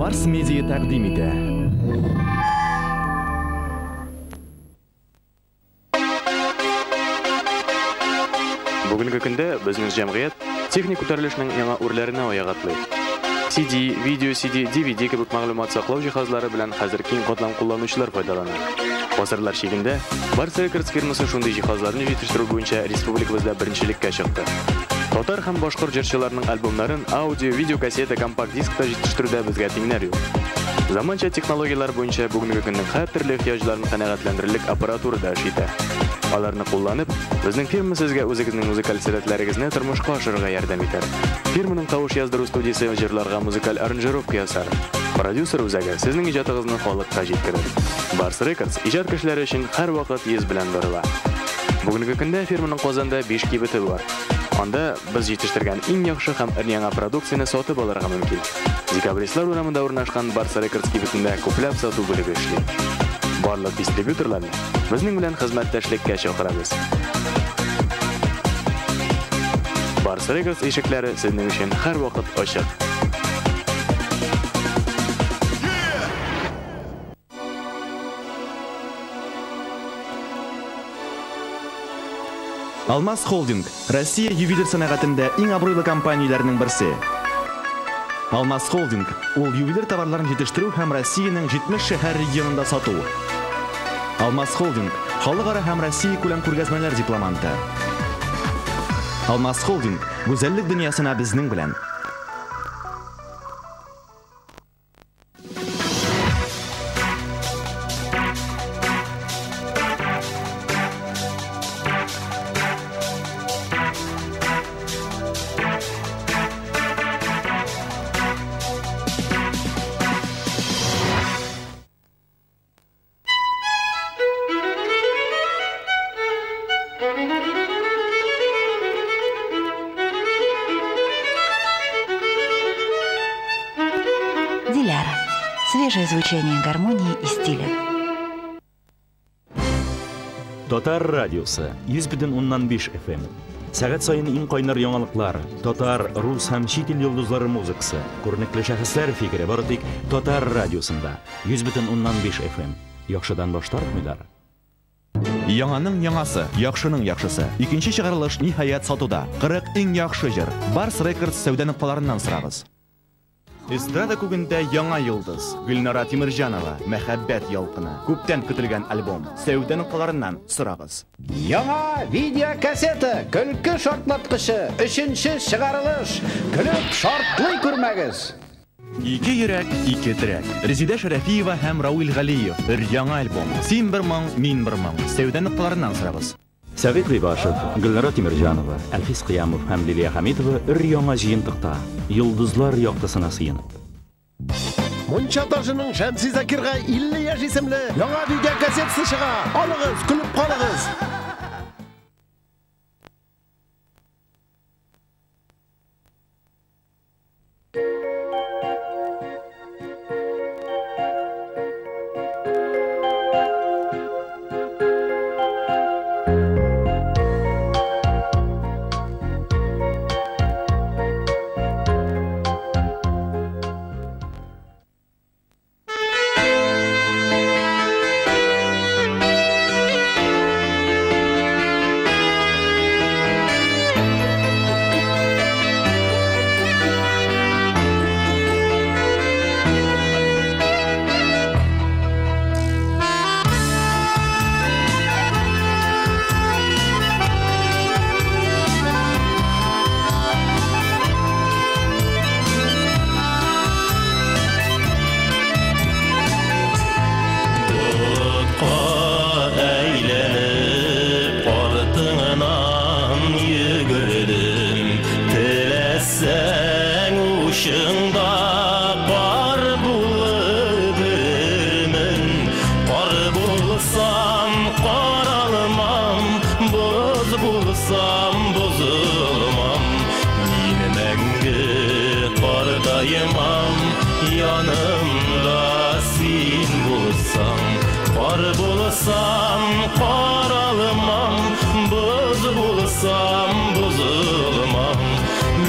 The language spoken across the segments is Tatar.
Барс Медиа тәкъдим итә. Бүгенге көндә безнең җәмгыять техник күтәрелешнең яңа үрләренә аяк атлый. CD, видео CD, DVD кебек мәгълүмат саклау җиһазлары белән хәзер киң катлам кулланучылар файдалана. Гасырлар чигендә Барс Рекордс фирмасы шундый җиһазларны җитештерү буенча республикабызда беренчелеккә чыкты. Татар һәм башкорт җырчыларының альбомнарын аудио, видеокассета, компакт-дискта җитештерүдә безгә тиңнәр юк. Заманча технологияләр буенча бүгенге көннең һәртөрле ихтыяҗларын канәгатьләндерерлек аппаратура да эш итә. Аларны кулланып, безнең фирма сезгә үзегезнең музыкаль сәләтләрегезне тормышка ашырырга ярдәм итәр. Фирманың тавыш яздыру студиясе җырларга музыкаль аранжировка ясар. Продюсер үзәге сезнең иҗатыгызны халыкка җиткерер. Барс Рекордс иҗат кешеләре өчен һәрвакыт йөз белән борыла. Бүгенге көндә фирманың Казанда 5 кибете бар. Анда без җитештергән иң яхшы һәм өр-яңа продукцияне сатып алырга мөмкин. Декабристлар урамында урнашкан Барс Рекордс кибетендә күпләп сату бүлеге эшли. Барлык дистрибьюторларны безнең белән хезмәттәшлеккә чакырабыз. Барс Рекордс ишекләре сезнең өчен һәрвакыт ачык. Алмаз Холдинг Россия ювелир сәнәгатендә иң абруйлы компанияләрнең берсе. Алмаз Холдинг ул ювелир товарларын җитештерү һәм Россиянең 70 шәһәр регионында сату. Алмаз Холдинг халыкара һәм Россия күләм күргәзмәләр дипломанты. Алмаз Холдинг гүзәллек дөньясына безнең белән. Диляра. Свежее звучание гармонии и стиля. Татар радиосы 100,5 FM. Сәгать саен иң кайнар яңалыклар, татар, рус һәм чит ил йолдызлары музыкасы, күренекле шәхесләр фикере бары тик Татар радиосында 100,5 FM. Яхшыдан баш тартмыйлар. Яңаның яңасы, яхшының яхшысы. Икенче чыгарылыш ниһаять сатуда. 40 иң яхшы җыр. Барс Рекордс сәүдә нокталарыннан сорагыз. Эстрада күгендә яңа йолдыз. Гөлнара Тимирҗанова, Мәхәббәт ялкыны. Күптән көтелгән альбом. Сәүдә нокталарыннан сорагыз. Яңа видеокассета, көлке шартлаткычы, өченче чыгарылыш. Көлеп шартлый күрмәгез. Ике йөрәк, ике терәк. Резидә Шәрәфиева һәм Рауил Галиев. Бер яңа альбом. Син бер моң, мин бер моң. Сәүдә нокталарыннан сорагыз. Сәгыйть Гыйбашев, Гөлнара Тимирҗанова, Әлфис Кыямов һәм Лилия Хәмитова өр-яңа җыентыкта Йолдызлар яктысына сыенып. Мунча ташының Шәмси Закирга 50 яшь исемле яңа видеокассетасы чыга. Алыгыз, көлеп калыгыз.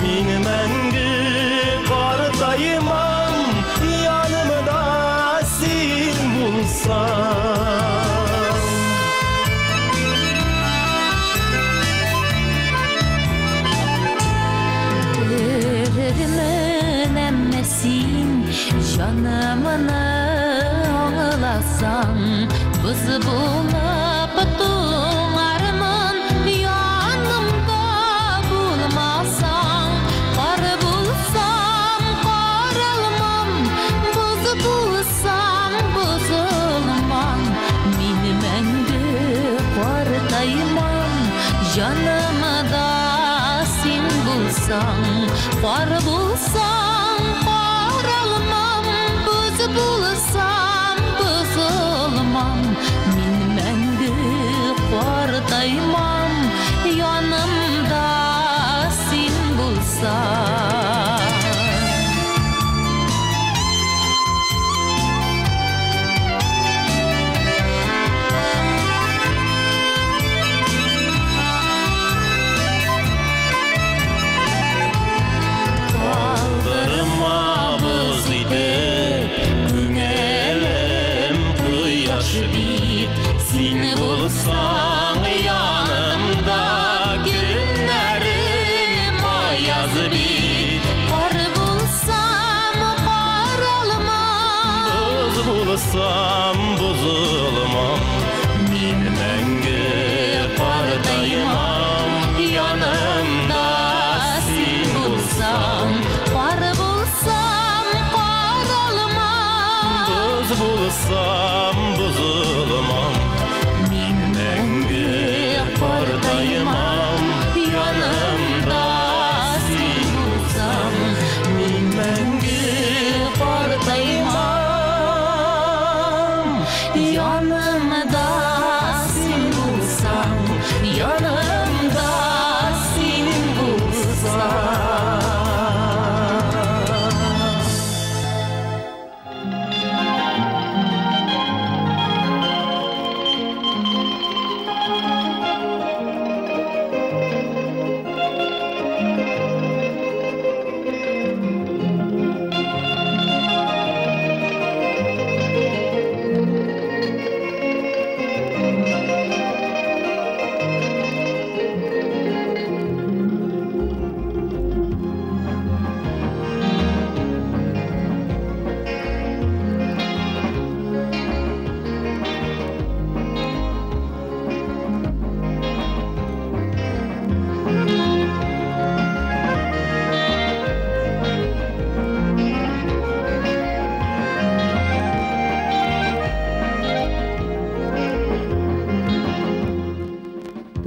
Мин мәңге картаймам, булсаң. Күрермен, әмма син җанымны аңласаң, боз булып туңармын, янымда булмасаң. Кар булсам, каралмам, боз булсам, бозылмам. Мин мәңге картаймам, җанымда син булсаң. Кар булсам, каралмам, боз булсам, бозылмам. Мин мәңге картаймам, янымда син булсаң. Калдырмабыз итеп, күңелем кояш бит. Син булсаң янымда, көннәрем аяз бит. Кар булсам, каралмам, Боз булсам, бозылмам. Мин мәңге картаймам, янымда син булсаң. Кар булсам, каралмам, Боз булсам, бозылмам. Мин мәңге картаймам, янымда син булсаң. Мин мәңге картаймам, янымда син булсаң, янымда син булсаң.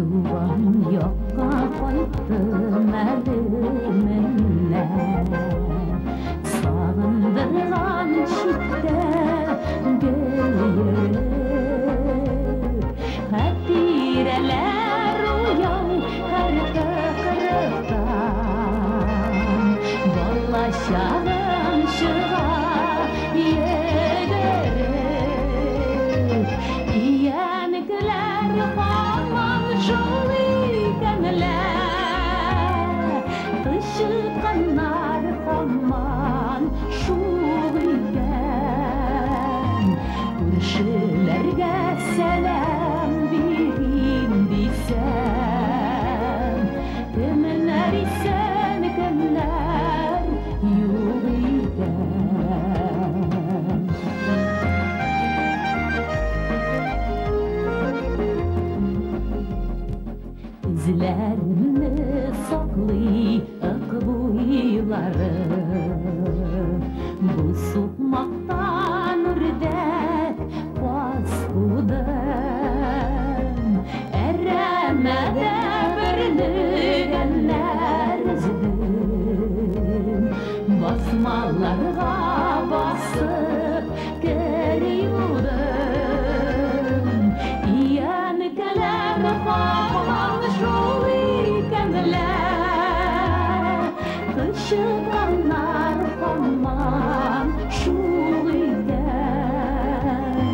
Туган якка кайттым әле менә, сагындырган читтә гел йөреп. Хатирәләр уяу һәр тыкрыктан, бала чагым чыга йөгереп. Иянекләр һаман шул икәнләр, тычканнар һаман шул икән. Күршеләргә сәлам бирим дисәм, кемнәр исән, кемнәр юк икән. Эзләремне саклый ык буйлары, бу сукмактан үрдәк каз кудым. Әрәмәдә бөрлегәннәр өздем, басмаларга басып кер юдым. Иянекеләр һаман шул икәнләр, тычканнар һаман шул икән.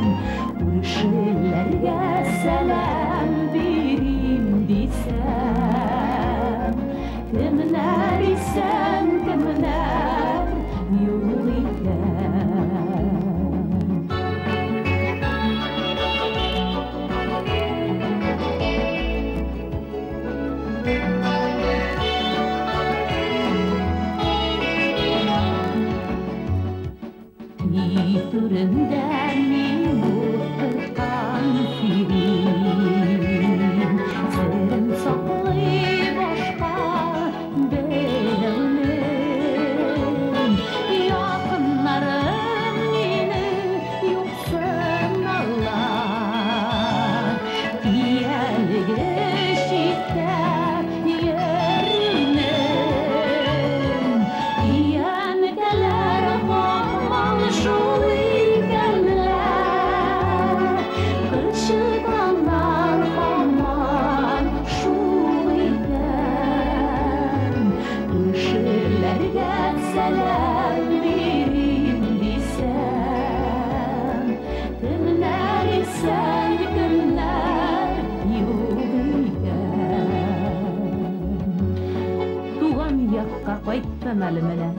Күршеләргә сәлам бирим дисәм, кемнәр исән, кемнәр юк икән. Түрендә мин утырткан сирень. Серен саклый башка белмим. Якыннарым мине юксыналар. Әлеге читтә йөрүнең. Өянкеләр һаман шул икәнләр. Кычытканнар һаман шул икән. Күршеләргә сәлам бирим дисәм, кемнәр исән, кемнәр юк икән. Туган якка кайттым әле менә.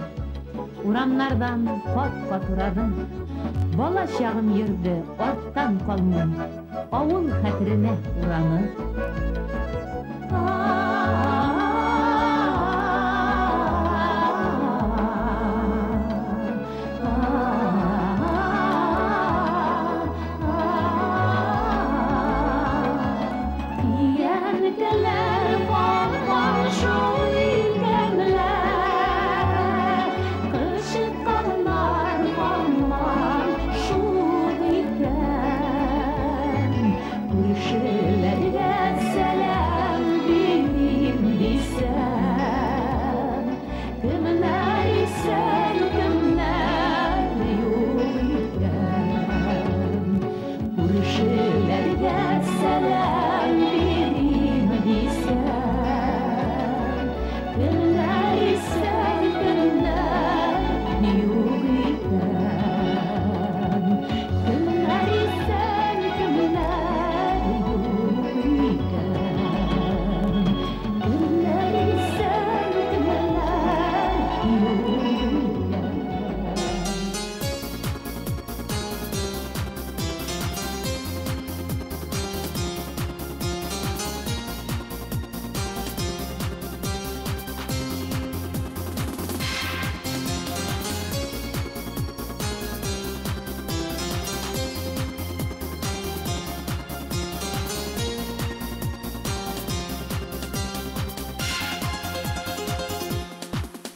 Урамнардан кат-кат урадым. Бала чагым йөрде, арттан калмый. Авыл хәтеренә уранып. Өянкеләр һаман шул икәнләр. Кычытканнар һаман шул икән. Күршеләргә сәлам бирим дисәм, кемнәр исән, кемнәр юк икән. Күршеләргә сәлам бирим дисәм, кемнәр исән, кемнәр юк икән. Кемнәр исән, кемнәр юк икән. Кемнәр исән, кемнәр юк икән.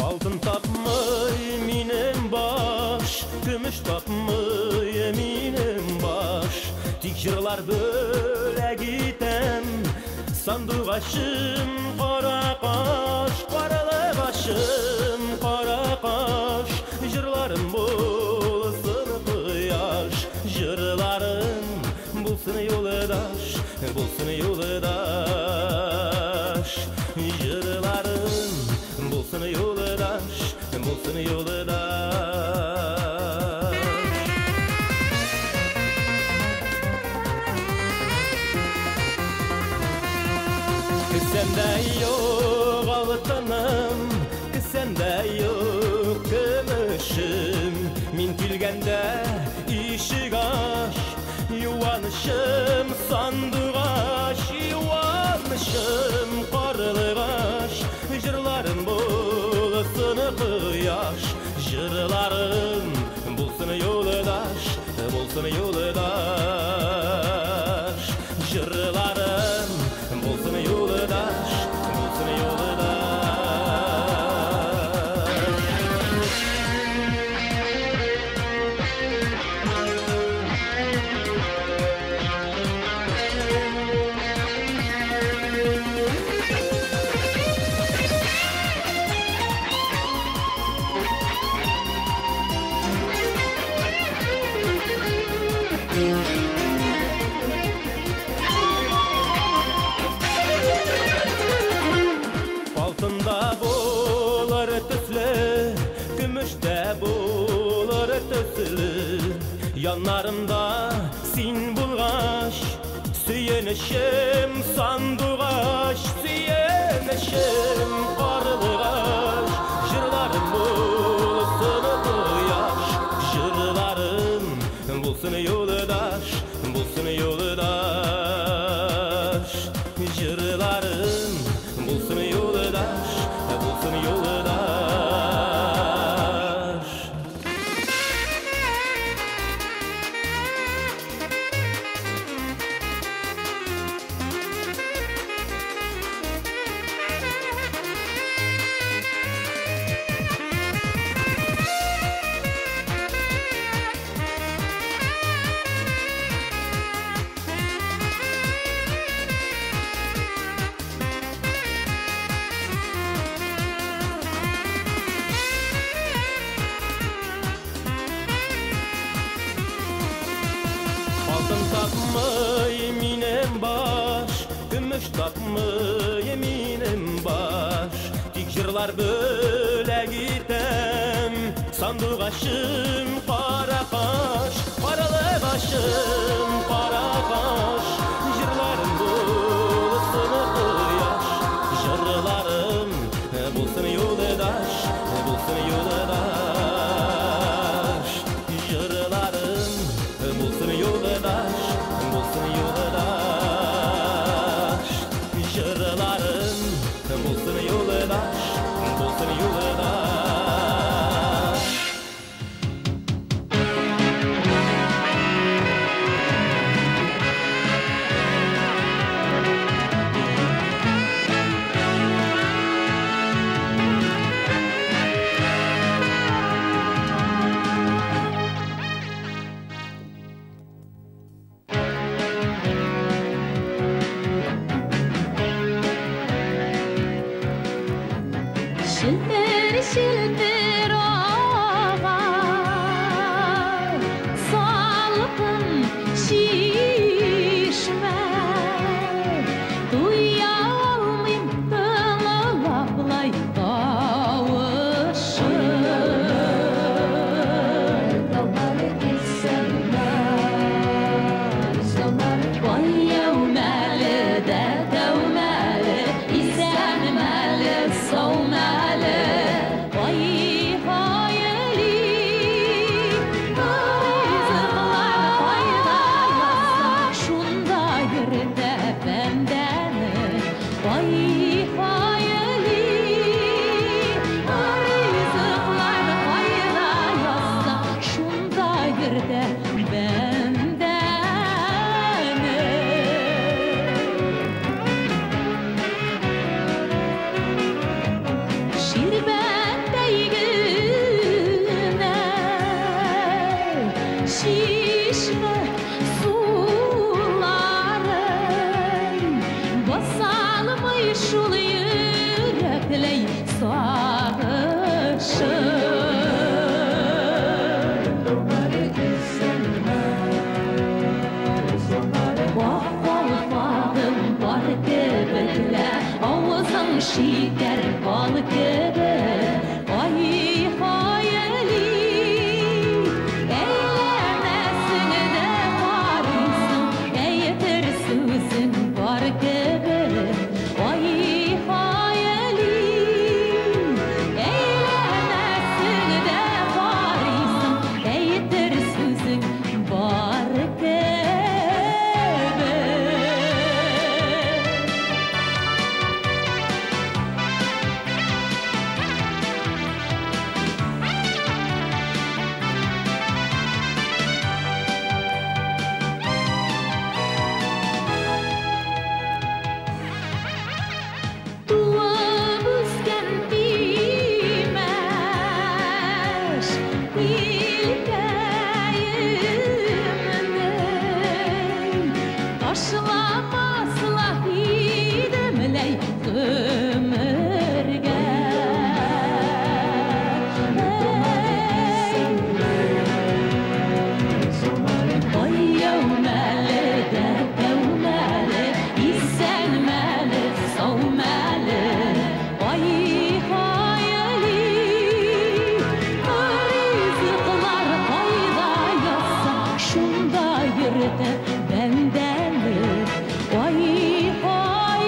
Алтын тапмый минем баш, көмеш тапмый минем баш. Тик җырлар бүләк итәм. Сандугачым кара каш, карлыгачым кара каш. Җырларым булсын кояш, җырларым булсын юлдаш, булсын юлдаш. Җырларым булсын юлдаш, булсын юлдаш. Кесәмдә юк алтыным, кесәмдә юк көмешем. Мин килгәндә ишек ач, юанычым сандугач, юанычым карлыгач. Җырларым булсын кояш, җырларым булсын юлдаш, булсын юлдаш. Җырларым булсын юлдаш, булсын юлдаш. Алтында булыр төсле, көмештә булыр төсле. Яннарымда син булгач, сөенечем сандугач, сөенечем карлыгач. Җырларым булсын кояш, җырларым булсын юлдаш, булсын юлдаш. Җырларым булсын юлдаш, булсын юлдаш. Алтын тапмый минем баш, көмеш тапмый минем баш. Тик җырлар бүләк итәм, сандугачым кара каш, каралы башым кара каш. Җырларым булсын кояш, җырларым булсын юлдаш, булсын юлдаш. Җырларым булсын юлдаш, булсын юлдаш. Җырларым булсын юлдаш, булсын юлдаш. Челтер, челтер ага, салкын чишмә. Туя алмыйм тыңлап лай тавышын. Ай, әүмәле дә тәүмәле, исәнмәле, саумәле. Ай, һай, ризыклар кайда язса, шунда йөртә бәндәне. Ай, һай, ризыклар кайда язса, шунда йөртә бәндәне. Ширбәттәй генә чишмә суларын басалмый шул йөрәкләй сагышын. Ак калфагым бар кебек лә, авызың шикәр бал кебек. Ай, һай, әйләнәсең дә карыйсың, әйтер сүзең бар кебек. Ай, һай, әйләнәсең дә карыйсың, әйтер сүзең бар кебек. Туып үскән Тимәш, илкәемнең, ташламас ла идем ләй гомергә. Ай, әүмәле дә тәүмәле, исәнмәле, саумәле. Ай, һай, ризыклар кайда язса, шунда йөртә бәндәне. Ай, һай,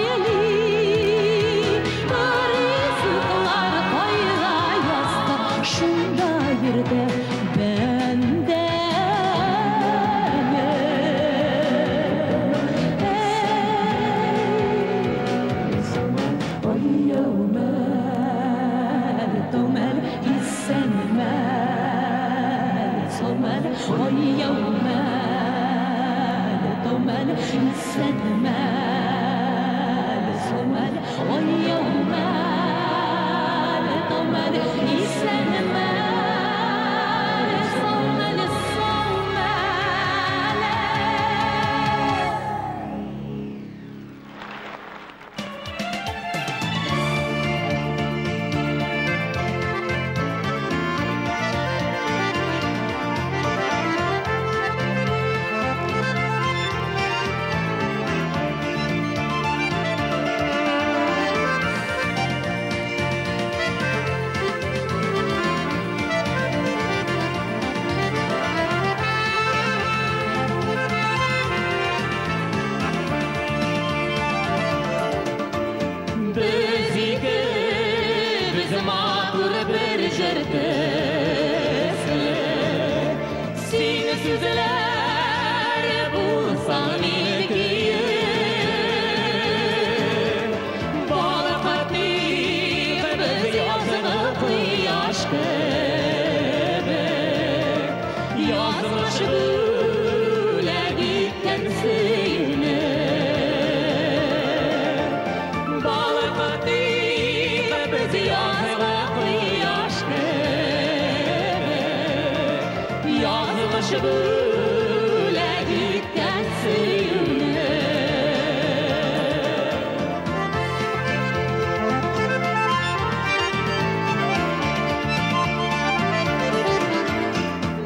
ризыклар кайда язса, шунда йөртә бәндәне. Ай, әүмәл, тәүмәл, исәнмәл, саумәл. Ай, әүмәл, тәүмәл, исәнмәл, саумәл. Ай, әүмәл, тәүмәл, исәнмәл, саумәл, саумәл. җыр төсле. Син сүзләр булсаң мин көем, Балкытыйк без язгы кояш кебек, Язмыш бүләк иткән сөюне. Балкытыйк без язгы кояш кебек, Язмыш бүләк иткән сөюне.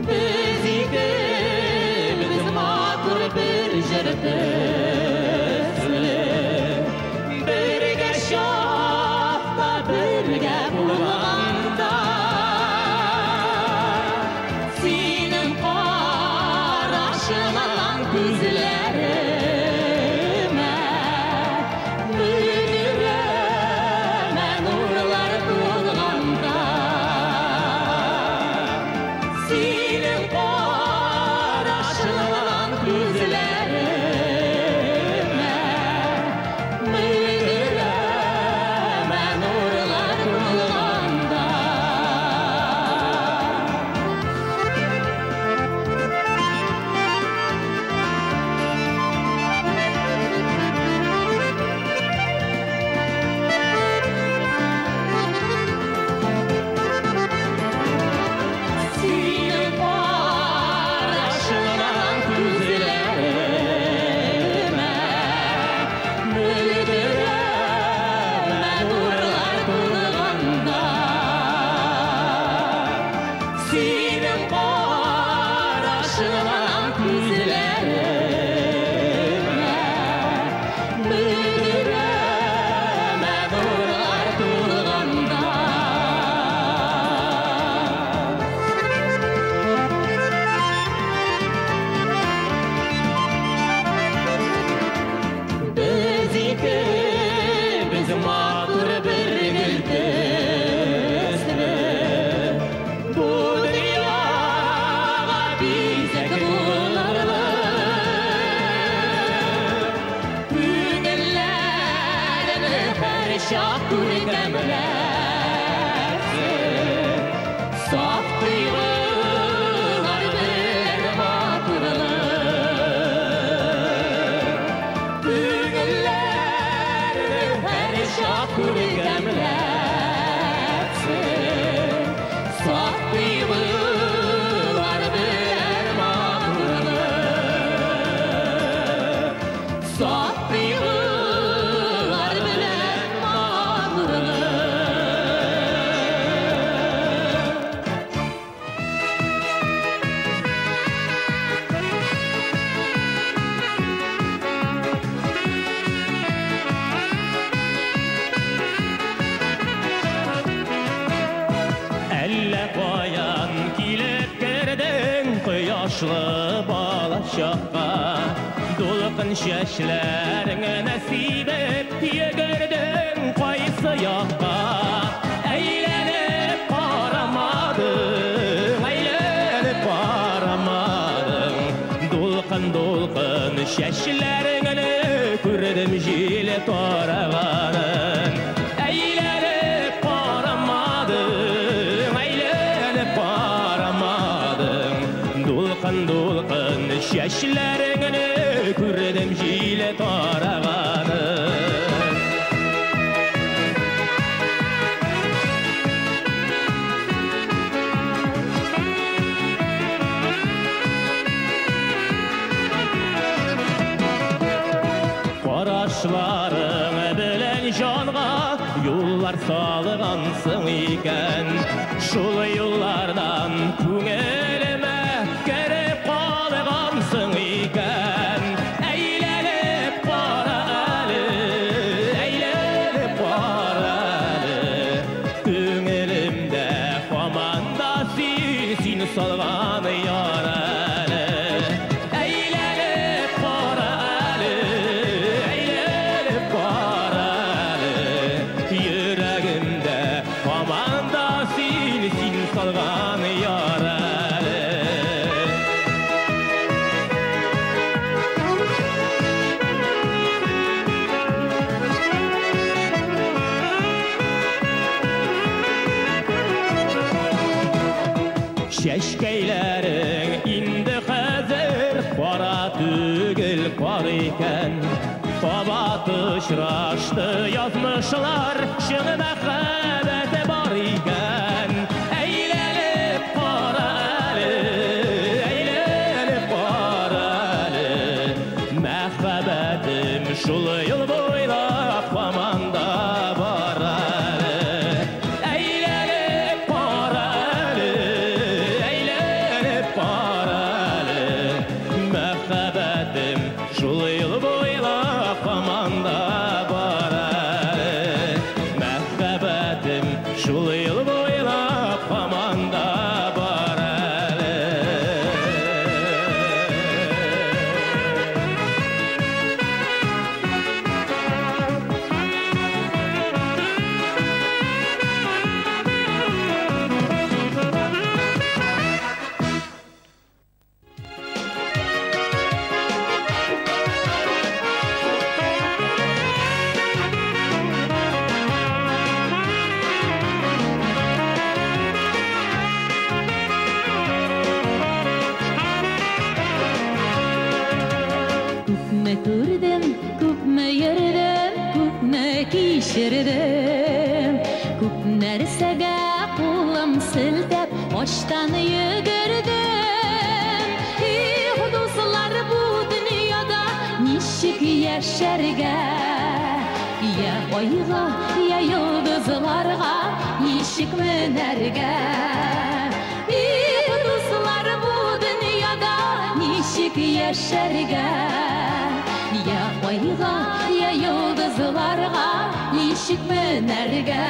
Без икебез матур бер җыр төсле, Бергә чакта, бергә булганда. Синең карашыңнан күзләремә Мөлдерәмә нурлар тулганда. Синең карашыңнан күзләремә Мөлдерәмә нурлар тулганда. Синең карашыңнан күзләремә Мөлдерәмә нурлар тулганда. Синең карашыңнан күзләремә Мөлдерәмә нурлар тулганда. Без икебез матур бер гөл төсле, Бу дөньяга бизәк булырлык. Күңелләрне һәрчак күркәмләсен, Саф тойгылар белән матурлык. Күңелләрне һәрчак күркәмләсен, Саф тойгылар белән матурлык. Саф тойгылар белән матурлык. Әллә каян килеп кердең кояшлы балачакка, Дулкын чәчләреңне сибеп йөгердең кайсы якка? Әйләнеп карамадың, әйләнеп карамадың, Дулкын-дулкын чәчләреңне күрдем җил тараганын. Әйләнеп карамадың, әйләнеп карамадың, Дулкын-дулкын чәчләреңне күрдем җил тараганын. Карашларың белән җанга юллар салгансың икән, Шул юллардан күңелемә кереп калгансың икән. Әйләнеп кара әле, әйләнеп кара әле, Күңелемдә һаман да син салган яр әле. Әйләнеп кара әле, әйләнеп кара әле, Йөрәгемдә һаман да син Чәчкәйләрең инде хәзер кара түгел кар икән. Кабат очрашты язмышлар, чын мәхәббәте бар икән. Әйләнеп кара әле, әйләнеп кара әле. Мәхәббәтем шул юл буйлап һаман да бар әле. Әйләнеп кара әле, әйләнеп кара әле. Мәхәббәтем шул юл буйлап һаман да бар әле. Мәхәббәтем шул юл буйлап һаман да бар әле. Күпме күрдем, күпме йөрдем, күпме кичердем. Күп нәрсәгә кулым селтәп, аштан йөгердем. Их, дуслар, бу дөньяда ничек яшәргә? Я айга, я йолдызларга ничек менәргә? Их, дуслар, бу дөньяда ничек яшәргә? Я айга, я йолдызларга ничек менәргә?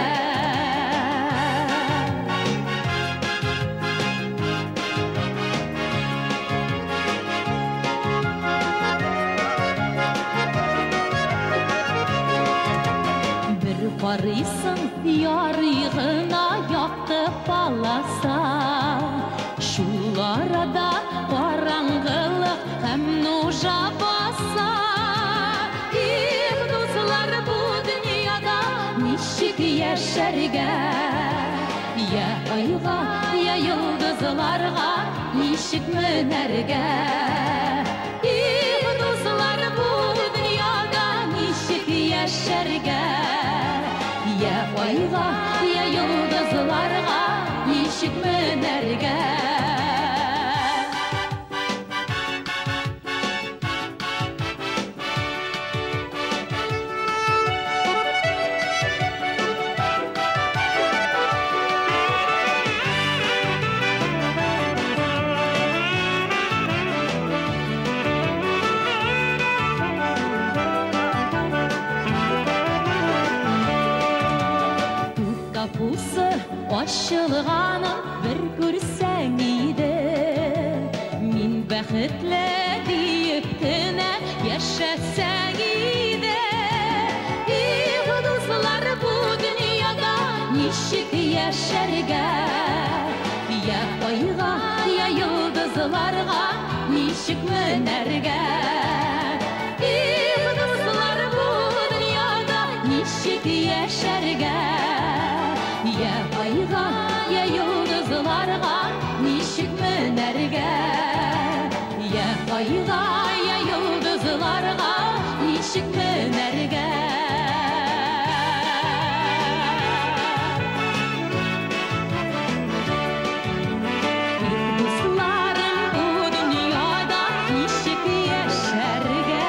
Бер карыйсың, ярый гына якты полоса. Шул арада караңгылык һәм нужа баса. Их, дуслар, бу дөньяда ничек яшәргә? Я айга, я йолдызларга ничек менәргә? Их, дуслар, бу дөньяда ничек яшәргә? Я айга, я йолдызларга ничек менәргә? Күк капусы ачылганын бер күрсәң иде. Мин бәхетле диеп кенә яшәсәң иде. Их, дуслар, бу дөньяда ничек яшәргә? Я айга, я йолдызларга ничек менәргә? Их, дуслар, бу дөньяда ничек яшәргә? Я айга, я йолдызларга ничек менәргә? Я айга, я йолдызларга ничек менәргә? Их, дусларым, бу дөньяда ничек яшәргә?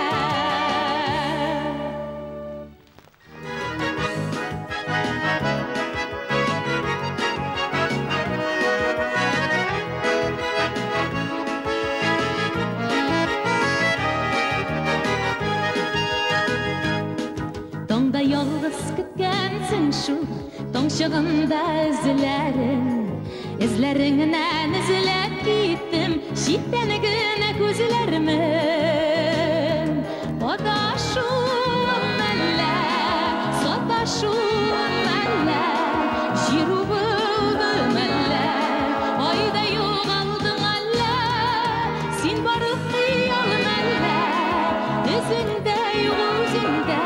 Таңда ялгыз көткәнсең шул, таң чыгында эзләрен. Эзләреңнән эзләп киттем, читтән генә күзләремен. Адашуым әллә, саташуым әллә, җир убылдым әллә, айда югалдың әллә, син барып хыялым әллә, үзеңдә юк үзеңдә.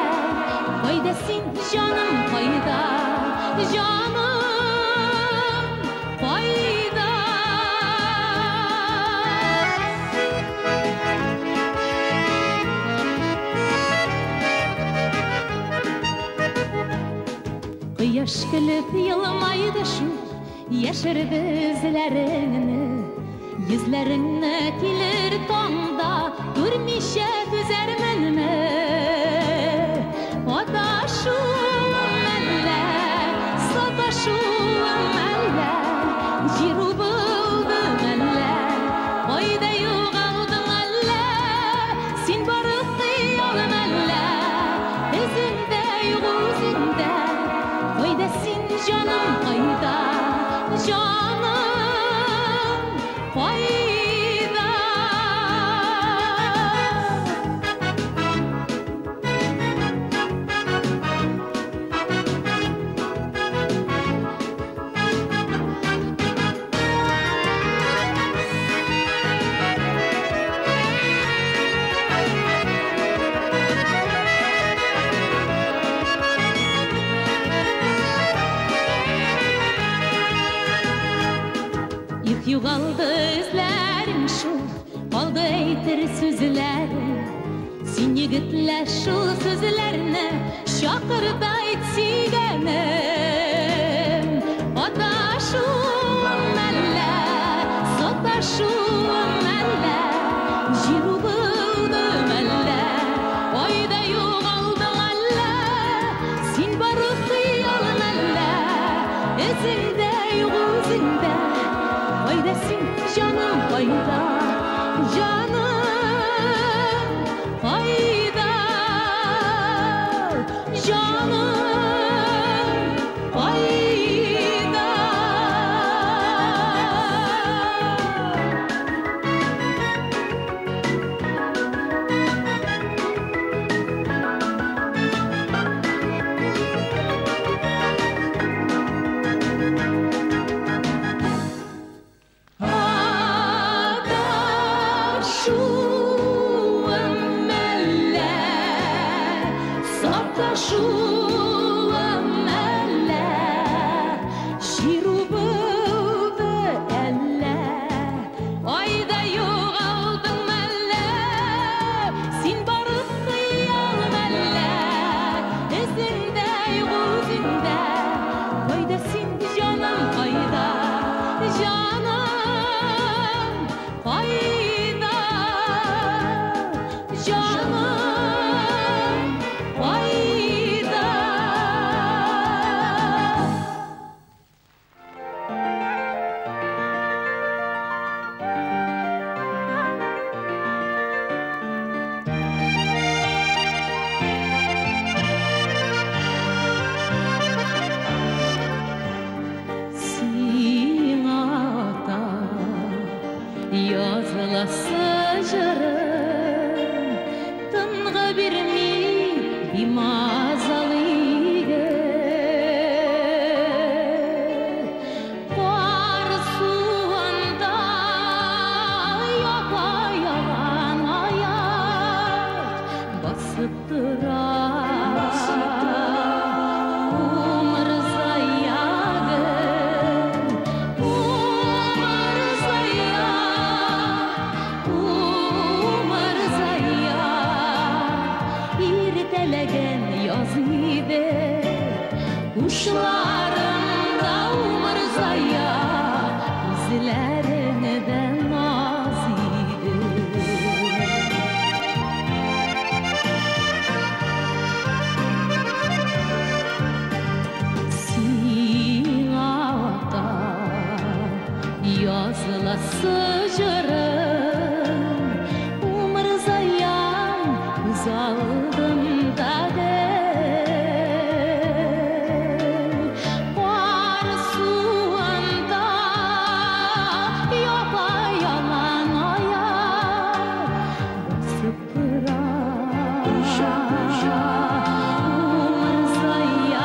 Кайда син, җаным, кайда? Җаным, кайда? Кояш көлеп елмайды шул, яшерде эзләреңне. Йөзләреңне килер таңда күрмичә түзәрменме? Адашуым әллә, саташуым әллә, җир убылдым әллә, кайда югалдың әллә, син бары хыялым әллә, эзеңдә юк үзеңдә, кайда син, җаным, кайда, җаным, кайда? Их югалды эзләрең шул, калды әйтер сүзләрең. Син егетләр шул сүзләрне чакырда әйт сөйгәнем. Адашуым әллә, саташуым әллә, җир убылдым әллә, кайда югалдың әллә, син бары хыялым әллә, эзеңдә юк үзеңдә. Кайда син, җаным, кайда, җаным, кайда, җаным, кайда? Адашуым әллә, саташуым әллә, җир убылды әллә, айда югалдың әллә, син бары хыялым әллә, эзеңдә юк үзеңдә, кайда син, җаным, кайда, җаным, кайда, җаным, кайда? Сиңа та языласы җырым, тынгы бирми бимазалый иде. Кар суында япа-ялан аяк басып тора. Умырзаягым, умырзая, умырзая, иртәләгән яз иде, учларымда умырзая, күзләреңдә наз иде. Сиңа та языласы җырым, умырзаям күз алдымда гел. Кар суында япа-ялан аяк басып тора.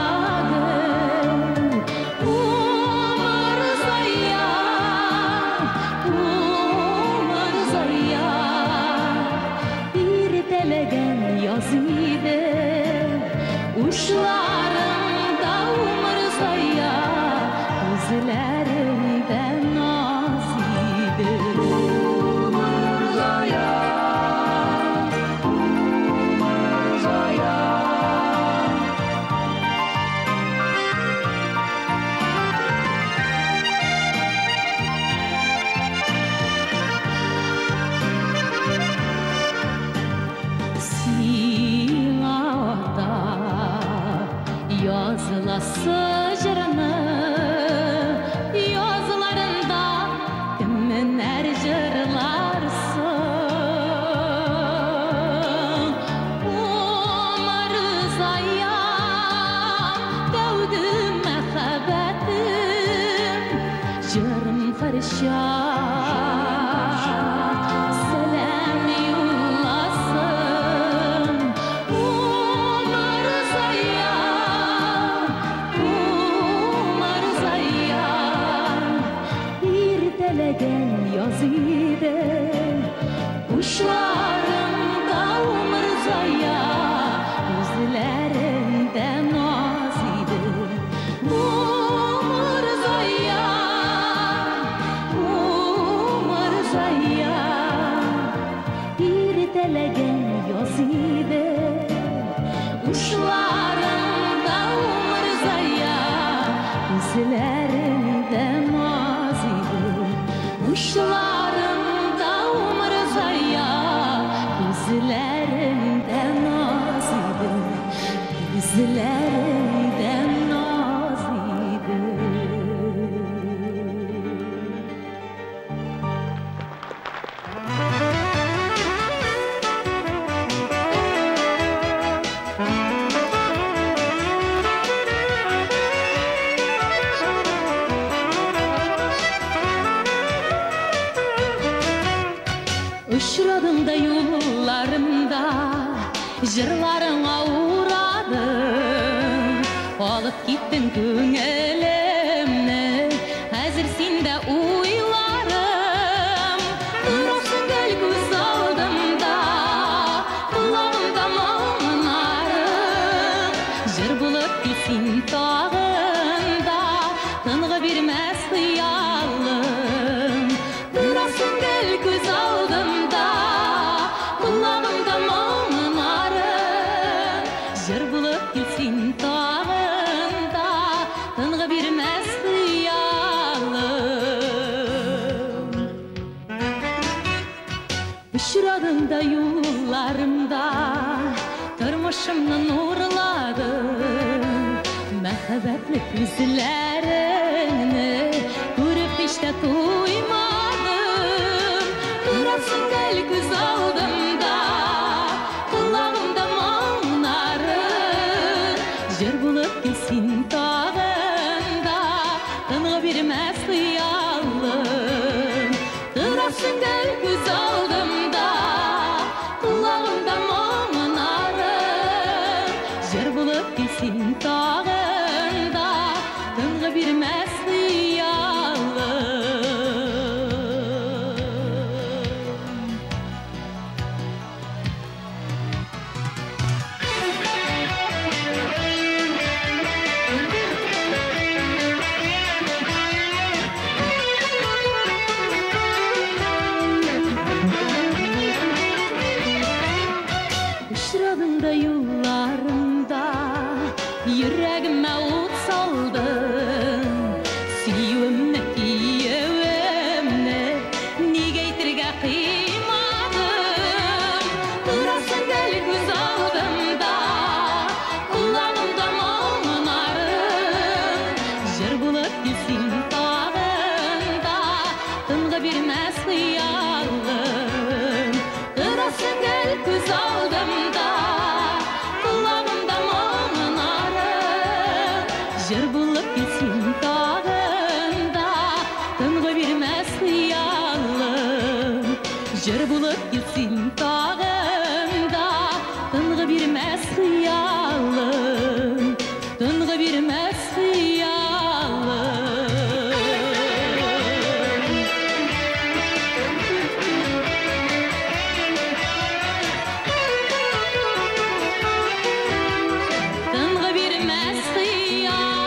Умырзаягым, умырзая, умырзая. парча сәлам юлласын. Умырзая, Умырзая, иртәләгән яз иде, учларымда Умырзая, күзләрендә наз иде. Умырзая, Умырзая, иртәләгән яз иде, учларымда Умырзая, күзләрендә наз иде. Учларымда Умырзая, күзләрендә наз иде, күзләрендә наз иде. Очрадың да юлларымда, җырларыңа урадым, алып киттең күңелемне, хәзер синдә уйларым. Торасың гел күз алдымда, колагымда моңнарың. Җыр булып кил син тагын да, тынгы бирмәс хыялым. Торасың гел күз алдымда, колагымда моңнарың. Җыр булып кил син тагын да, тынгы бирмәс хыялым. Очрадың да юлларымда, тормышымны нурладың. Мәхәббәтле күзләреңне күреп һич тә туймадым. Торасың гел күз алдымда, колагымда моңнарың. Җыр булып кил син тагын да, тынгы бирмәс хыялым. Торасың гел күз алдымда, колагымда моңнарың. Җыр булып кил син тагын да, тынгы бирмәс хыялым. Очрадың да юлларымда, йөрәгемә ут салдың. Сөюемне, киюемне нигә әйтергә кыймадым. Торасың гел күз алдымда, колагымда моңнарың. Җыр булып кил син тагын да, тынгы бирмәс хыялым. Торасың гел күз алдымда, колагымда моңнарың. Җыр булып кил син тагын да, тынгы бирмәс хыялым. Җыр булып кил син тагын да, тынгы бирмәс хыялым. Тынгы бирмәс хыялым. Тынгы бирмәс хыялым.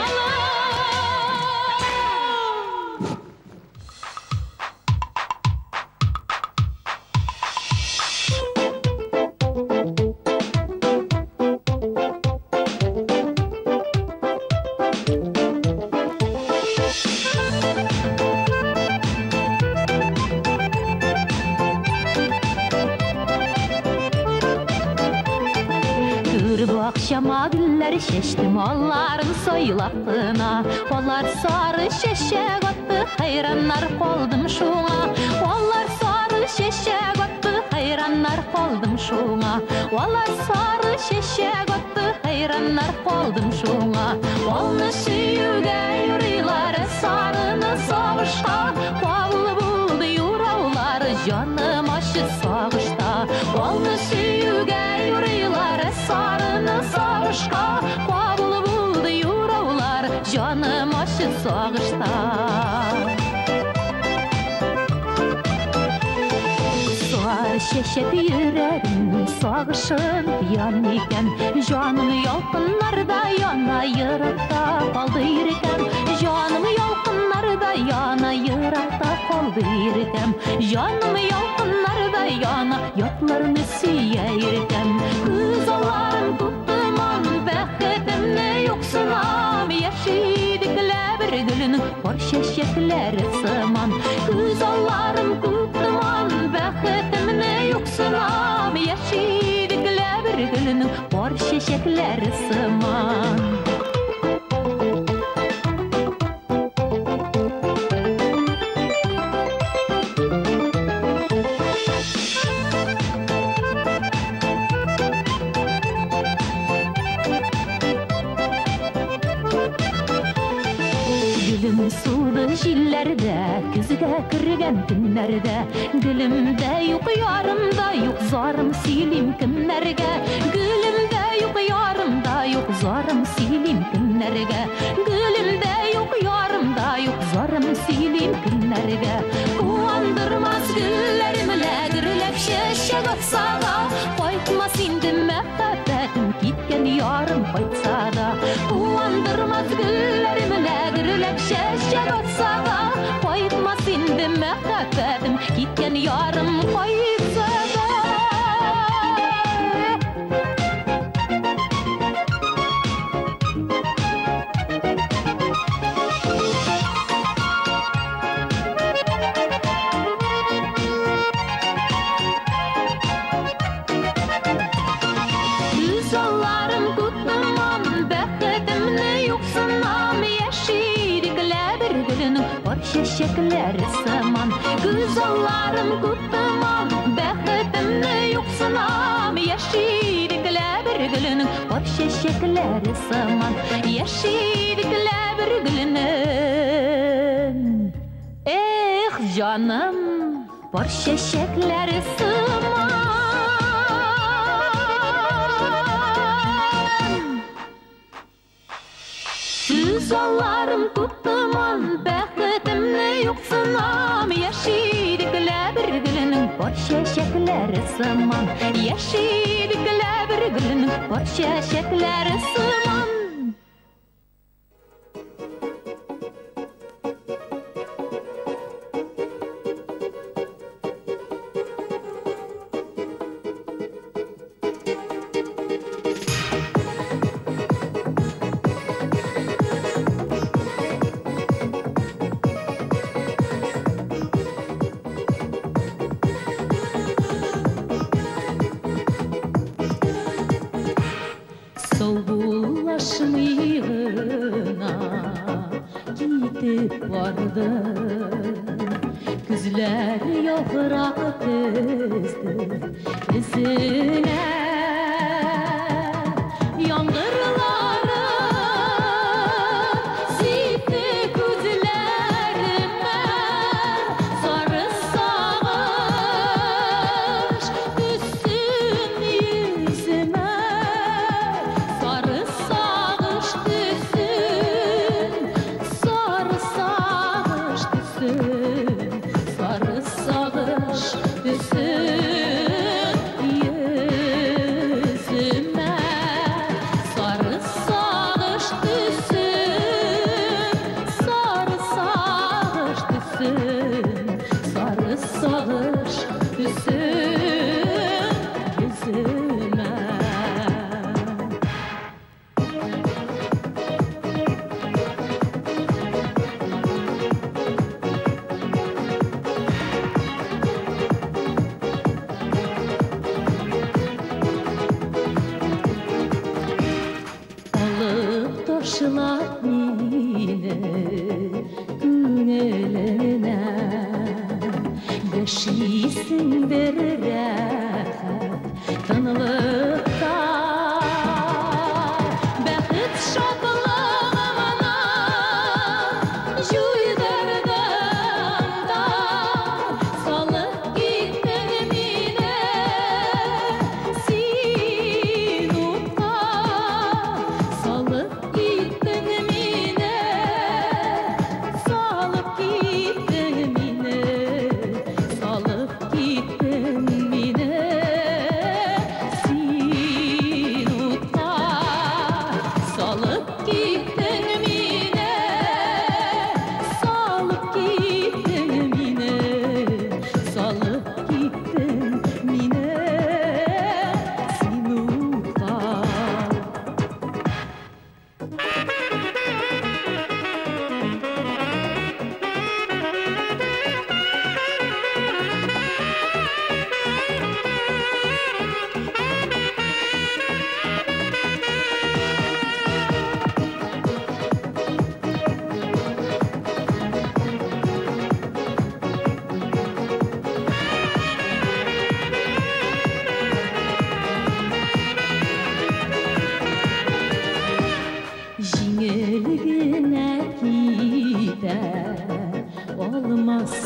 Түр бакчама гөлләр чәчтем, аларын сайлап кына. Алар сары чәчәк атты, хәйраннар калдым шуңа. Алар сары чәчәк атты, хәйраннар калдым шуңа. Алар сары чәчәк атты, Хәйраннар калдым шуңа. Алны сөюгә юрыйлар, сарыны сагышка. Кабул булды юраулар, җаным ачы сагышта. Алны сөюгә юрыйлар, сарыны сагышка. Кабул булды юраулар, җаным ачы сагышта. Чәчәк йөрәгемнең сагышын тоям микән? Җаным ялкыннарда яна, еракта калды иркәм. Җаным ялкыннарда яна, еракта калды иркәм. Җаным ялкыннарда яна, ятларны сөя иркәм. Күз алларым күк томан, бәхетемне юксынам. Яши идек лә бер гөлнең пар чәчәкләре сыман. Күз алларым күк томан, бәхетемне юксынам. Яши идек лә бер гөлнең пар чәчәкләре сыман. Гөлем сулды җилләрдә, көзгә кергән көннәрдә. Гөлем дә юк, ярым да юк, зарым сөйлим кемнәргә? Гөлем дә юк, ярым да юк, зарым сөйлим кемнәргә? Гөлем дә юк, ярым да юк, зарым сөйлим кемнәргә? Куандырмас гөлләрем лә гөрләп чәчәк атса да, кайтмас инде мәхәббәтем, киткән ярым кайтса да. Куандырмас гөлләрем лә гөрләп чәчәк атса да, кайтмас инде мәхәббәтем, киткән ярым кайтса да. Күз алларым күк томан, бәхетемне юксынам. Яши идек лә бер гөлнең пар чәчәкләре сыман. Күз алларым күк томан, бәхетемне юксынам. Яши идек лә бер гөлнең пар чәчәкләре сыман. Яши идек лә бер гөлнең, эх, җаным, пар чәчәкләре сыман. Күз алларым күк томан, бәхетемне юксынам. Яши идек лә бер гөлнең пар чәчәкләре сыман. Яши идек лә бер гөлнең пар чәчәкләре сыман. Саубуллашмый гына китеп барды. Күзләр яфрак тезде эзенә. Яңгырлары сипте күзләремә, сары сагыш төссен йөземә, сары сагыш төссен, сары сагыш төссен, сары сагыш төссен йөземә, сары сагыш төссен, сары сагыш төссен, сары сагыш төссен йөземә. Алып ташлап мине күңеленә, яшисеңдер рәхәт тынлыкта.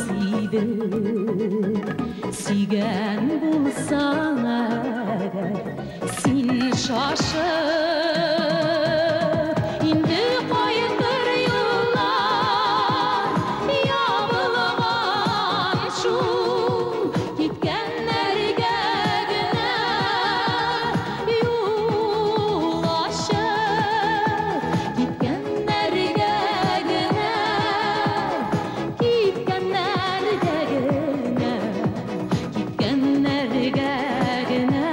Сибеп сөйгән булсаң әгәр, син шашып инде кайтыр юллар ябылган шул, киткәннәргә генә юл ачык, киткәннәргә генә, киткәннәргә генә, киткәннәргә генә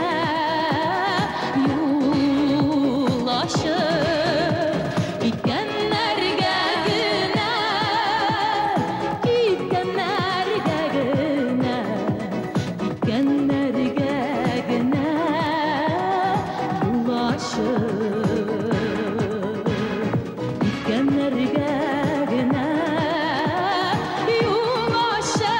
юл ачык, киткәннәргә генә, киткәннәргә генә, киткәннәргә генә юл ачык, киткәннәргә генә юл ачык.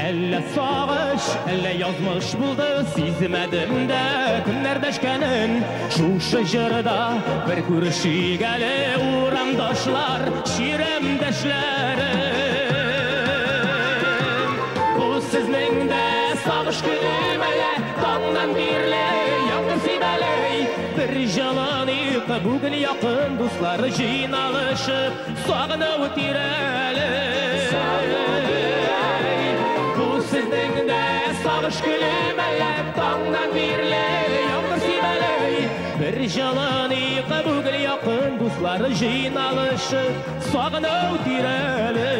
Әллә сагыш, әллә язмыш булды, сизмәдем дә көннәр дәшкәнен. Шушы җырда бер күрешик әле, урамдашлар, чирәмдәшләрем. Бу сезнең дә сагыш көнем әле, таңнан бирле яңгыр сибәләй. Бер җылыныйк бүген якын дуслар җыйналышып, сагынып тирәле. Бу сезнең дә сагыш көнем әле, таңнан бирле яңгыр сибәләй. Бер җылыныйк бүген якын дуслар җыйналышып, сагынып тирәле.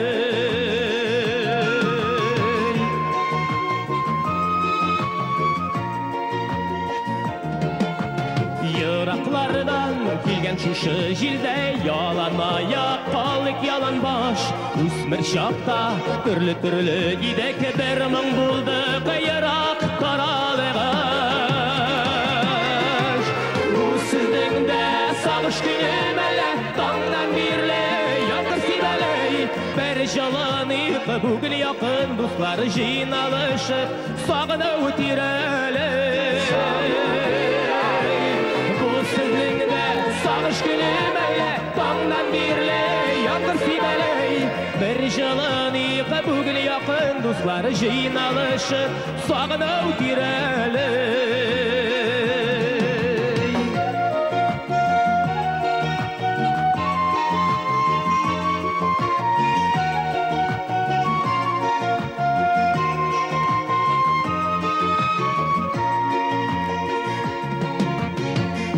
Ераклардан килгән шушы җилдә ялан аяк калык ялан баш. Үсмер чакта төрле-төрле идек, бер моң булды кыерак таралыгыш. Бу сезнең дә сагыш көнем әле, таңнан бирле яңгыр сибәләй. Бер җылыныйк бүген якын дуслар җыйналышып, сагынып тирәле. Бу сезнең дә сагыш көнем әле, таңнан бирле яңгыр сибәләй. Бер җылыныйк бүген якын дуслар җыйналышып, сагынып тирәле.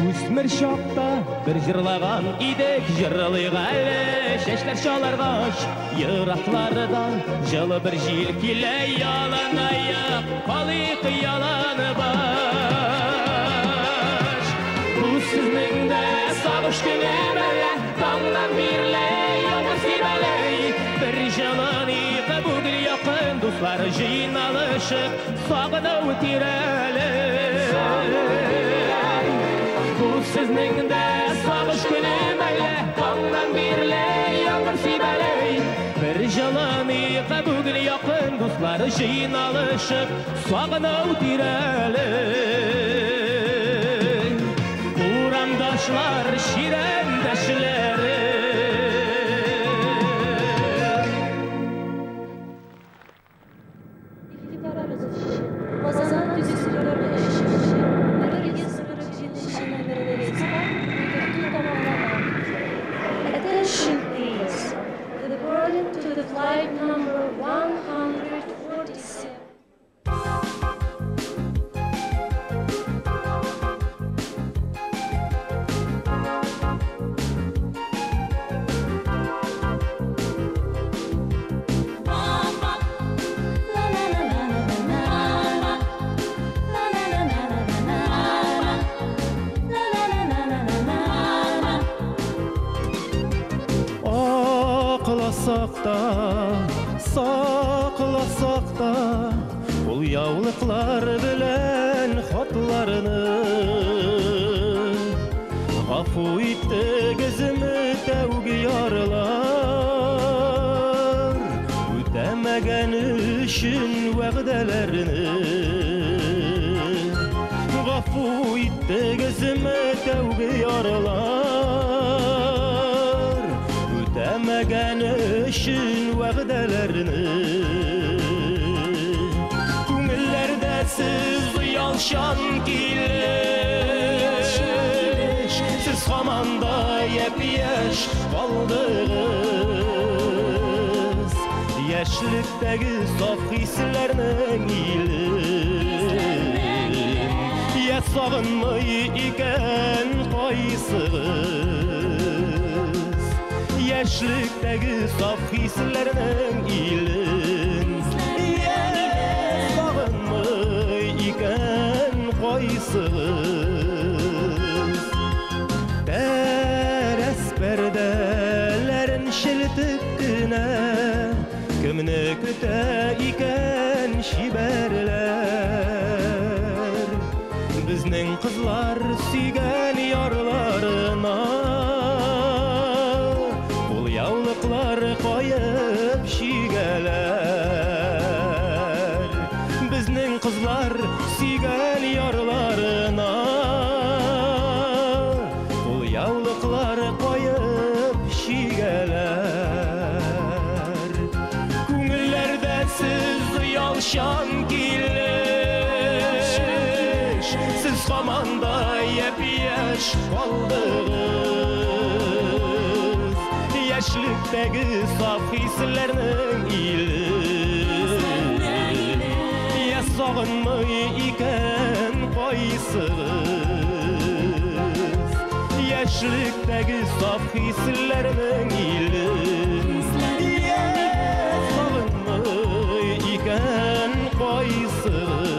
Үсмер чакта бер җырлаган идек, җырлыйк әле чәчләр чаларгач. Ераклардан җылы бер җил килә, ялан аяк калыйк ялан баш. Бу сезнең дә сагыш көнем әле, таңнан бирле яңгыр сибәләй. Бер җылыныйк бүген якын дуслар җыйналышып, сагынып тирәле. Бу сезнең дә сагыш көнем әле, таңнан бирле яңгыр сибәләй. Бер җылыныйк бүген якын дуслар җыйналышып, сагынып тирәле. Урамдашлар, чирәмдәшләрем. Казан Attention please. The boarding to the flight number 147. Акласак та, сакласак та, ул яулыклар белән хатларны. Гафу иттегезме тәүге ярлар? Үтәмәгән өчен вәгъдәләрне, гафу иттегезме тәүге ярлар? Үтәмәгән өчен вәгъдәләрне. Күңелләрдә сез оялчан килеш, сез һаман да япь-яшь калдыгыз. Яшьлектәге саф хисләрнең илен я сагынмый икән кайсыгыз? Яшьлектәге саф хисләрнең илен я сагынмый икән кайсыгыз? Тәрәз пәрдәләрен шелтеп кенә кемне көтә икән чибәрләр? Безнең кызлар сөйгән ярларына кулъяулыклар каеп чигәләр. Безнең кызлар сөйгән ярларына кулъяулыклар каеп чигәләр. Күңелләрдә сез оялчан килеш, сез һаман да япь-яшь калдыгыз. Яшьлектәге саф хисләрнең илен я сагынмый икән кайсыгыз? Яшьлектәге саф хисләрнең илен я сагынмый икән кайсыгыз?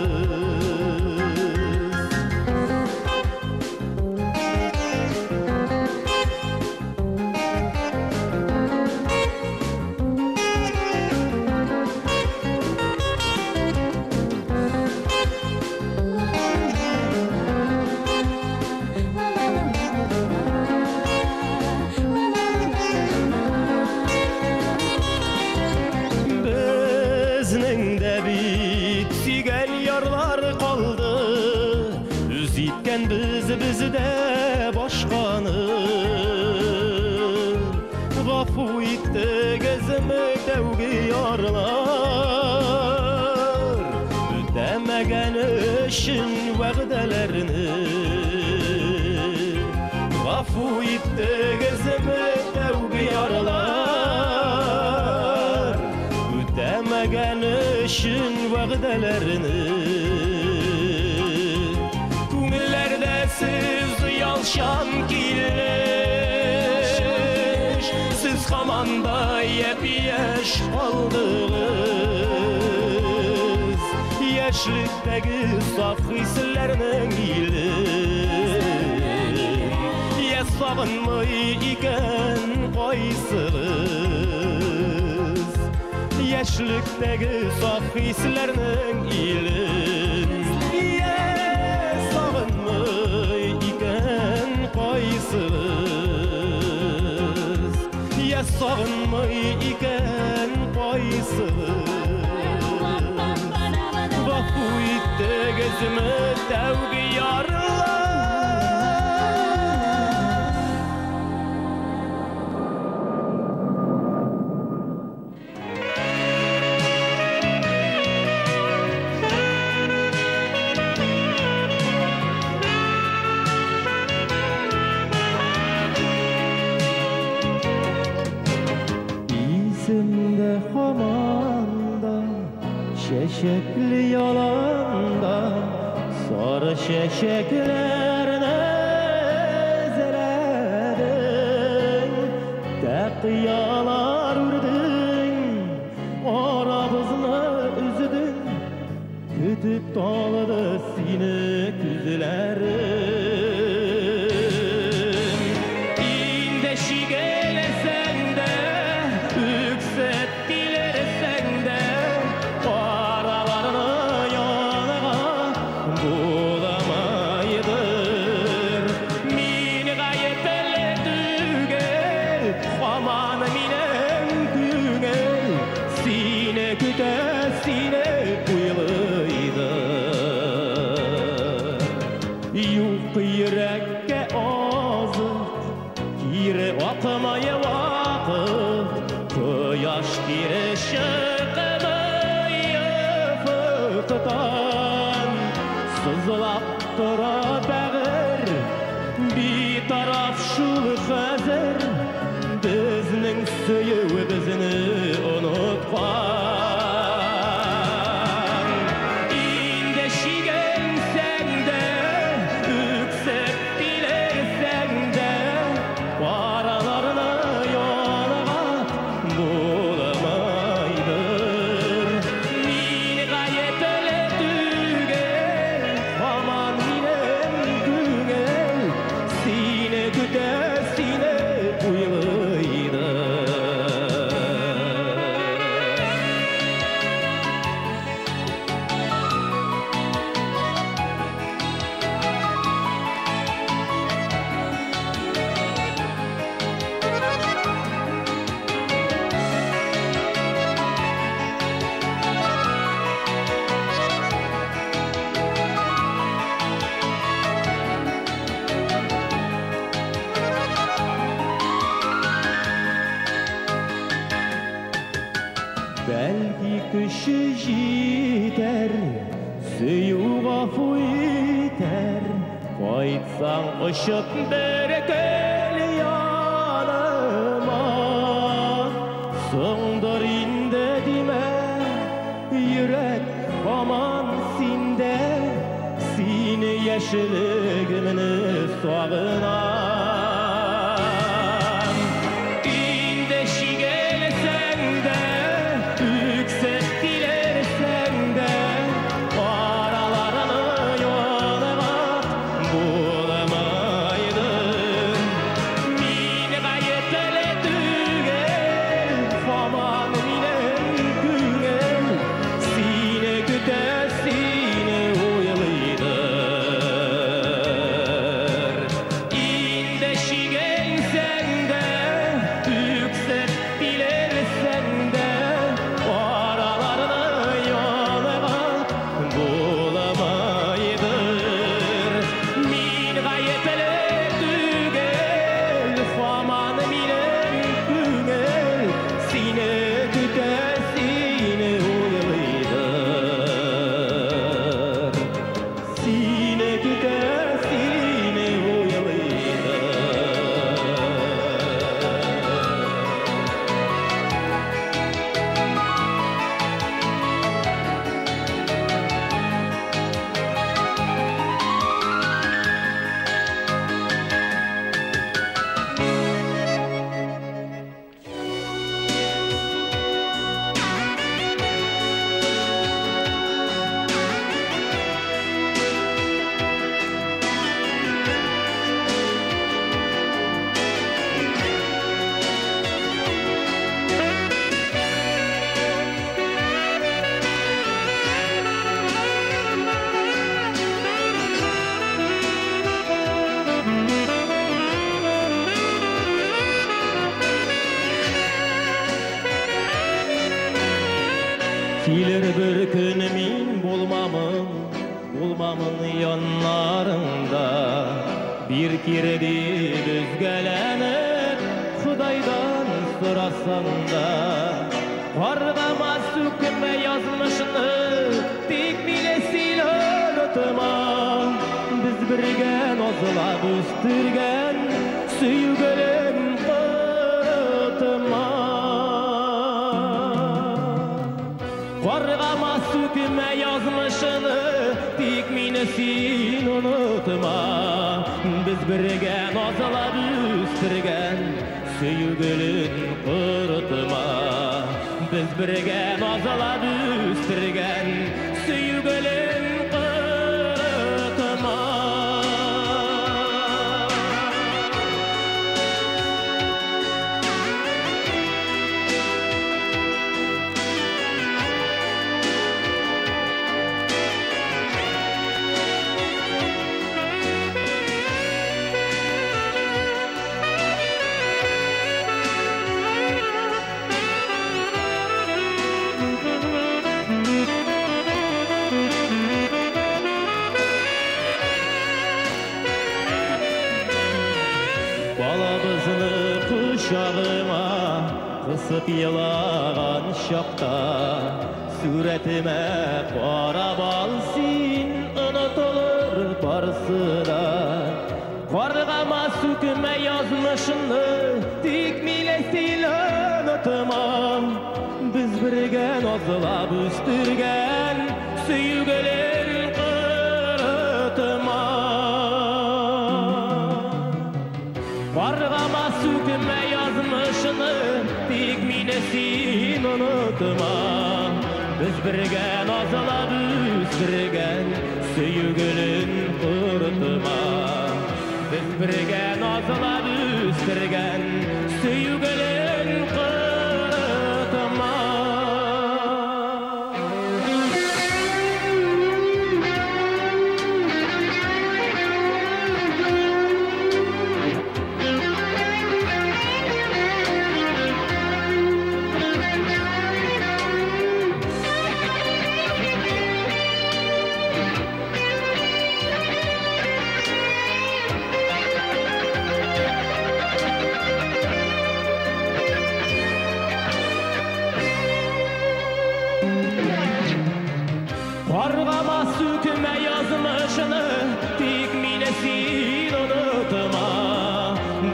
Безнең дә бит сөйгән ярлар калды, үз иткән без бездә башканы. Гафу иттегезме тәүге ярлар? Үтәмәгән өчен вәгъдәләрне. Гафу иттегезме тәүге ярлар? Үтәмәгән өчен вәгъдәләрне. Күңелләрдә сез оялчан килеш, сез һаман да япь-яшь калдыгыз. Яшьлектәге саф хисләрнең илен я сагынмый икән кайсыгыз? Яшьлектәге саф хисләрнең илен я сагынмый икән кайсыгыз? Я сагынмый икән кайсыгыз? Гафу иттегезме тәүге ярлар? Исемдә һаман да чәчәкле яланда сары чәчәкләрне эзләдең, тәкыялар үрдең, арабызны өздең, көтеп талды сине күзләрем. Инде чигелсәң дә, үксеп килерсәң дә, караларны янга буламайдыр. Мин гаепле түгел, һаман мин Чыкмый офыктан, сызлап тора бәгырь, битараф шул хәзер, безнең сөюебезне оныткан. Инде чигенсәң дә, үксеп килерсәң дә, араларны ялгап булмайдыр. Мин гаепле түгел, һаман минем күңел сине көтә, сине уйлыйдыр. Бәлки көче җитәр, сөю гафу итәр, кайтсаң очып бер көн яныма. Соңдыр инде димә, йөрәк һаман синдә, сине яшьлегемне сагынам. Инде чигенсәң дә, үксеп килерсәң дә, араларны ялгап булмайдыр. Мин гаепле түгел, һаман минем күңел сине көтә, сине уйлыйдыр. Инде чигенсәң дә, үксеп килерсәң дә, араларны ялгап булмайдыр. Мин гаепле түгел, һаман минем күңел сине көтә, сине уйлыйдыр. Сине көтә, сине уйлыйдыр. Килер бер көн мин булмамын, булмамын яннарыңда. Бир кире дип өзгәләнеп, Худайдан сорасаң да. Каргама, сүкмә язмышны, тик мине син онытма. Без бергә назлап үстергән сөю гөлен корытма. Каргама, сүкмә язмышны, тик мине син онытма. Без бергә назлап үстергән сөю гөлен корытма. Без бергә назлап үстергән сөю гөлен корытма. Балабызны кочагыма кысып елаган Чакта сурәтемә карап ал син, онытылыр барысы да. Каргама, сүкмә язмышны, тик мине син онытма. Без бергә назлап үстергән сөю гөлен корытма. Каргама, сүкмә язмышны, тик мине син онытма. Без бергә назлап үстергән сөю гөлен корытма. Без бергә назлап үстергән сөю гөлен корытма. Каргама, сүкмә язмышны, тик мине син онытма.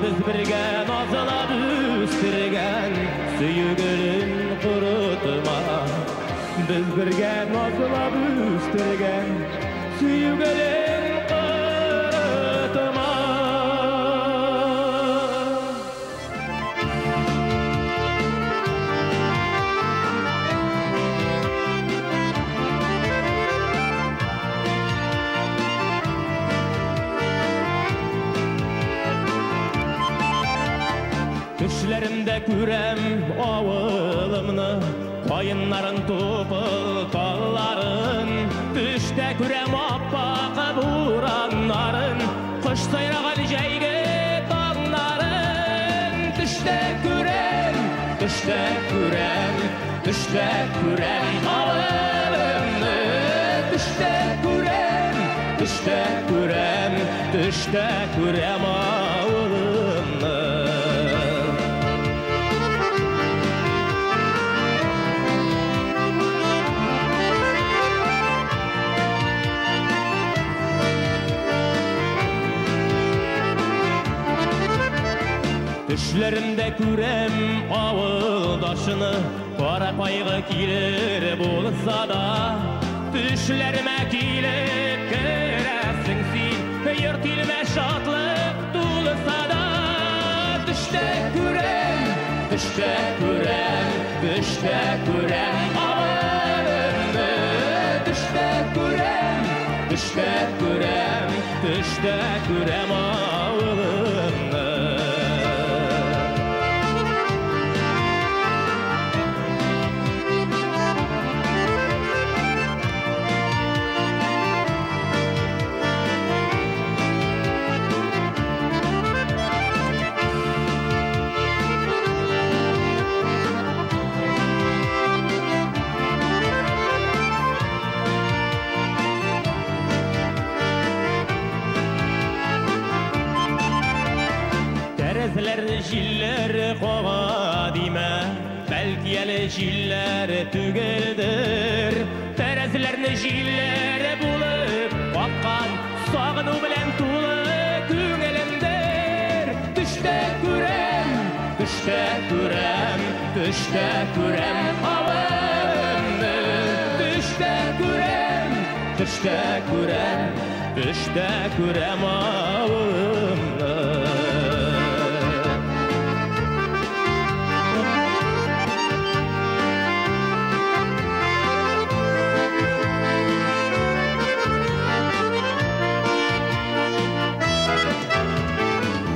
Без бергә назлап үстергән сөю гөлен корытма. Без бергә назлап үстергән сөю гөлен корытма. Төшләремдә күрәм авылымны, каеннарын, тупыл талларын. Төштә күрәм аппак бураннарын, кош сайраган җәйге таңнарын. Төштә күрәм, төштә күрәм, төштә күрәм авылымны. Төштә күрәм, төштә күрәм, төштә күрәм авылымны. Төшләремдә күрәм авылдашны, кара кайгы килер булса да. Төшләремә килеп керәсең син, йорт илемә шатлык тулса да. Төштә күрәм, төштә күрәм, төштә күрәм авылымны. Төштә күрәм, төштә күрәм, төштә күрәм авылымны. Тәрәзәләрне җилләр кага димә, бәлки әле җилләр түгелдер. Тәрәзәләрне җилләр булып каккан, сагыну белән тулы күңелемдер. Төштә күрәм, төштә күрәм, төштә күрәм авылымны. Төштә күрәм, төштә күрәм, төштә күрәм авылымны.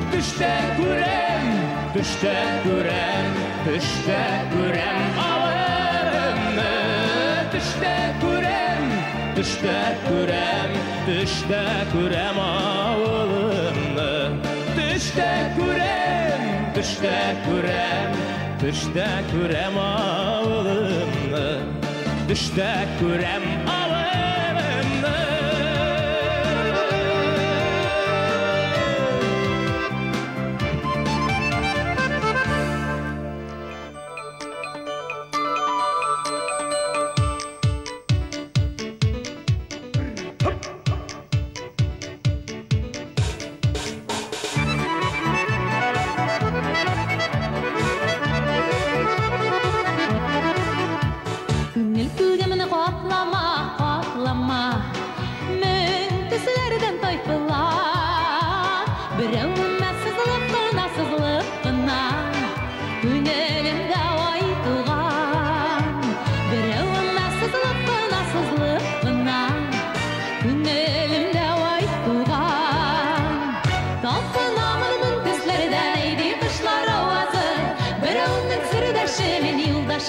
Төштә күрәм, төштә күрәм, төштә күрәм авылымны. Төштә күрәм, төштә күрәм, төштә күрәм авылымны. Төштә күрәм, төштә күрәм, төштә күрәм авылымны. Төштә күрәм авылымны.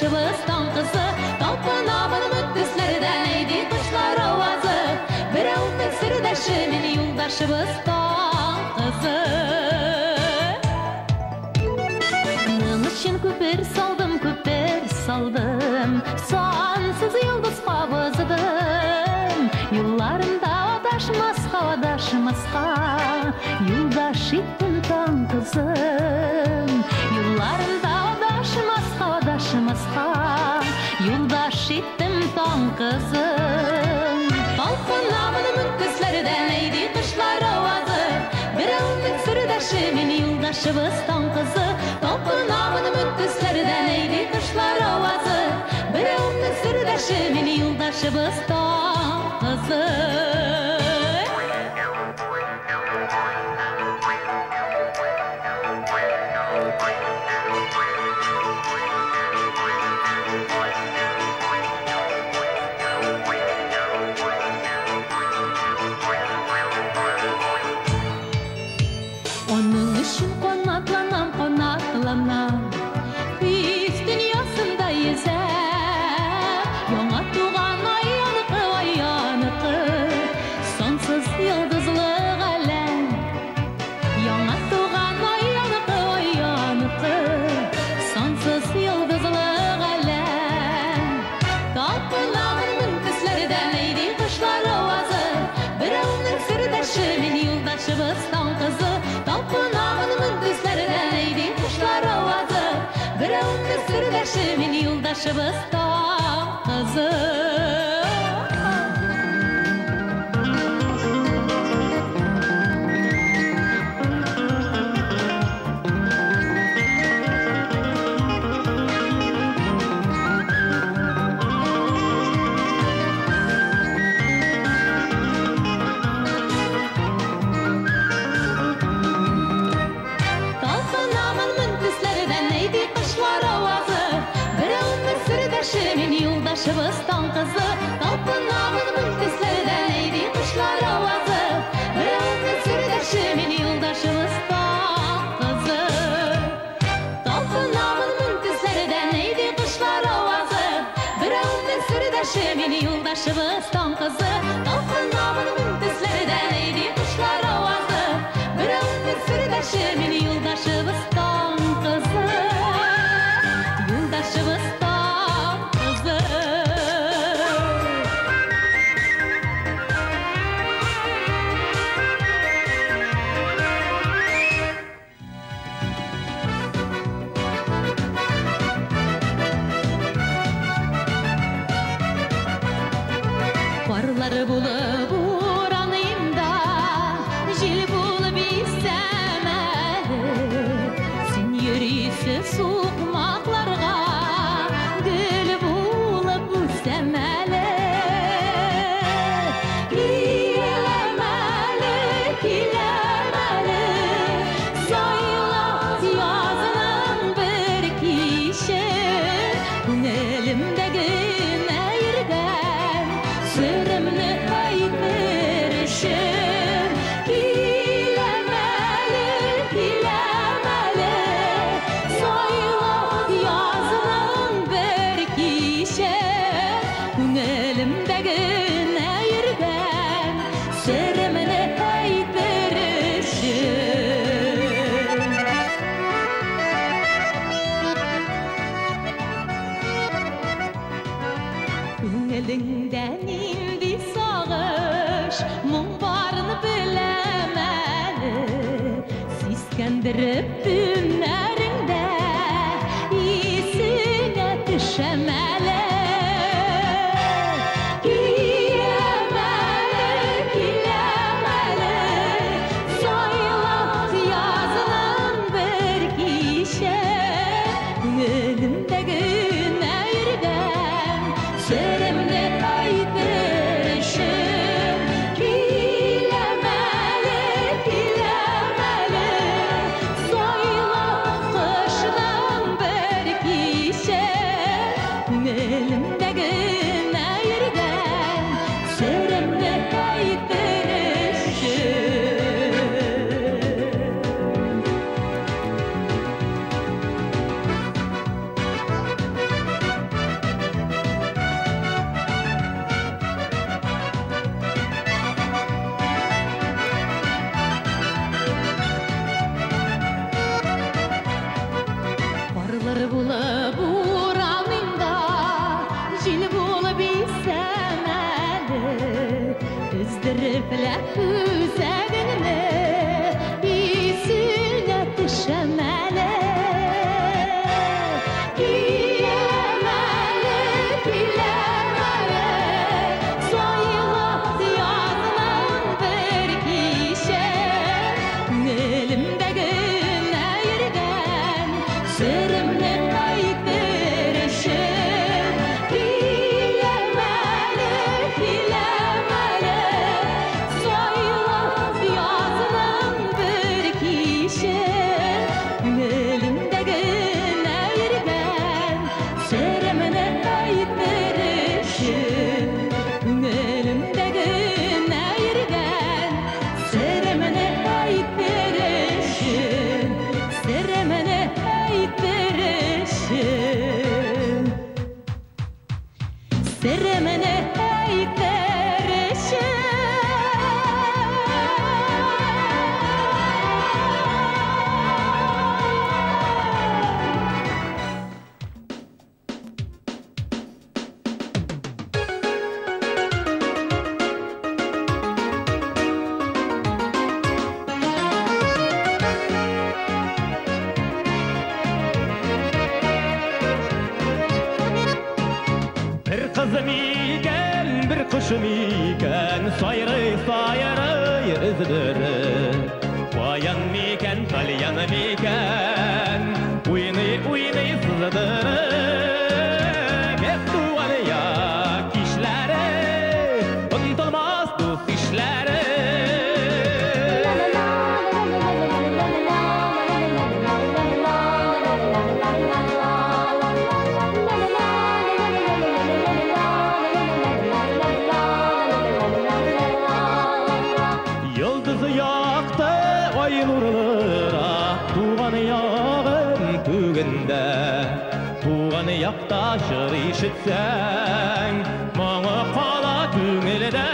юлдашыбыз таң кызы. Талпынамын мең төсләрдән әйди кошлар авазы. Берәүнең сердәше мин юлдашыбыз таң кызы. Моң өчен күпер салдым, күпер салдым, сансыз йолдыз кабыздым. Юлларында адашмаска, адашмаска, юлдаш иттем таң кызын. Юлларында адашмаска, адашмаска, юлдаш иттем таң кызын. Талпынамын мең төсләрдән әйди кошлар авазы. Берәүнең сердәше мин юлдашыбыз таң кызы. Талпынамын мең төсләрдән әйди кошлар авазы. Берәүнең сердәше мин юлдашыбыз таң кызы. Оның өчен канатланам, канатланам, хис дөньясында йөзәм. Яңа туган ай яныкы, ай яныкы, сансыз йолдызлы галәм. Яңа туган ай яныкы, ай яныкы, сансыз йолдызлы галәм. Талпынамын мең төсләрдән әйди кошлар авазы. Берәүнең сердәше мин юлдашыбыз таң кызы. Талпынамын мең төсләрдән әйди кошлар авазы. Берәүнең сердәше мин юлдашыбыз таң кызы. Талпынамын мең төсләрдән әйди кошлар авазы. Берәүнең сердәше мин юлдашыбыз таң кызы. Талпынамын мең төсләрдән әйди кошлар авазы. Берәүнең сердәше мин юлдашыбыз таң кызы. Талпынамын мең төсләрдән әйди кошлар авазы. Берәүнең сердәше мин юлдашыбыз таң кызы. Талпынамын мең төсләрдән әйди кошлар авазы. Берәүнең сердәше мин юлдашыбыз таң кызы. Юлдашыбыз таң кызы. Карлар булып ураныйм да, җил булып исәм әле. Син йөрисең сукмакларга, гөл булып үсәм әле. Киләм әле, киләм әле, сайлап язның бер киче, күңелемдә генә йөргән серемне әйтер өчен. Киләм әле, киләм әле, сайлап язның бер киче, күңелемдә генә йөргән серемне әйтер өчен. Күңелеңдә нинди сагыш, моң барын беләм әле. Сискәндереп төннәреңдә исеңә төшәм әле. Киләм әле, киләм әле, сайлап язның бер киче, күңелемдә генә йөргән серемне әйтер өчен. Киләм әле, киләм әле, сайлап Булып урамында, җил булып исәм әле, өздереп күзәгеңне, исеңә төшәм әле. Киләм әле, киләм әле, сайлап язның бер киче, күңелемдә генә йөргән серемне әйтер өчен. Киләм әле, киләм әле, сайлап язның бер киче, күңелемдә генә йөргән серемне әйтер өчен. Күңелемдә генә йөргән серемне әйтер өчен, серемне әйтер өчен, серемне әйтер өчен. Бер кызым икән, бер кошым икән, сайрый, сайрый өздереп. Баян микән, тальян микән, уйный, уйный сыздырып. Эх, туган як кичләре, онытылмас дус ишләре. Йолдызы якты, ай нурлырак, туган ягым күгендә. Туган якта җыр ишетсәң, моңы кала күңелдә.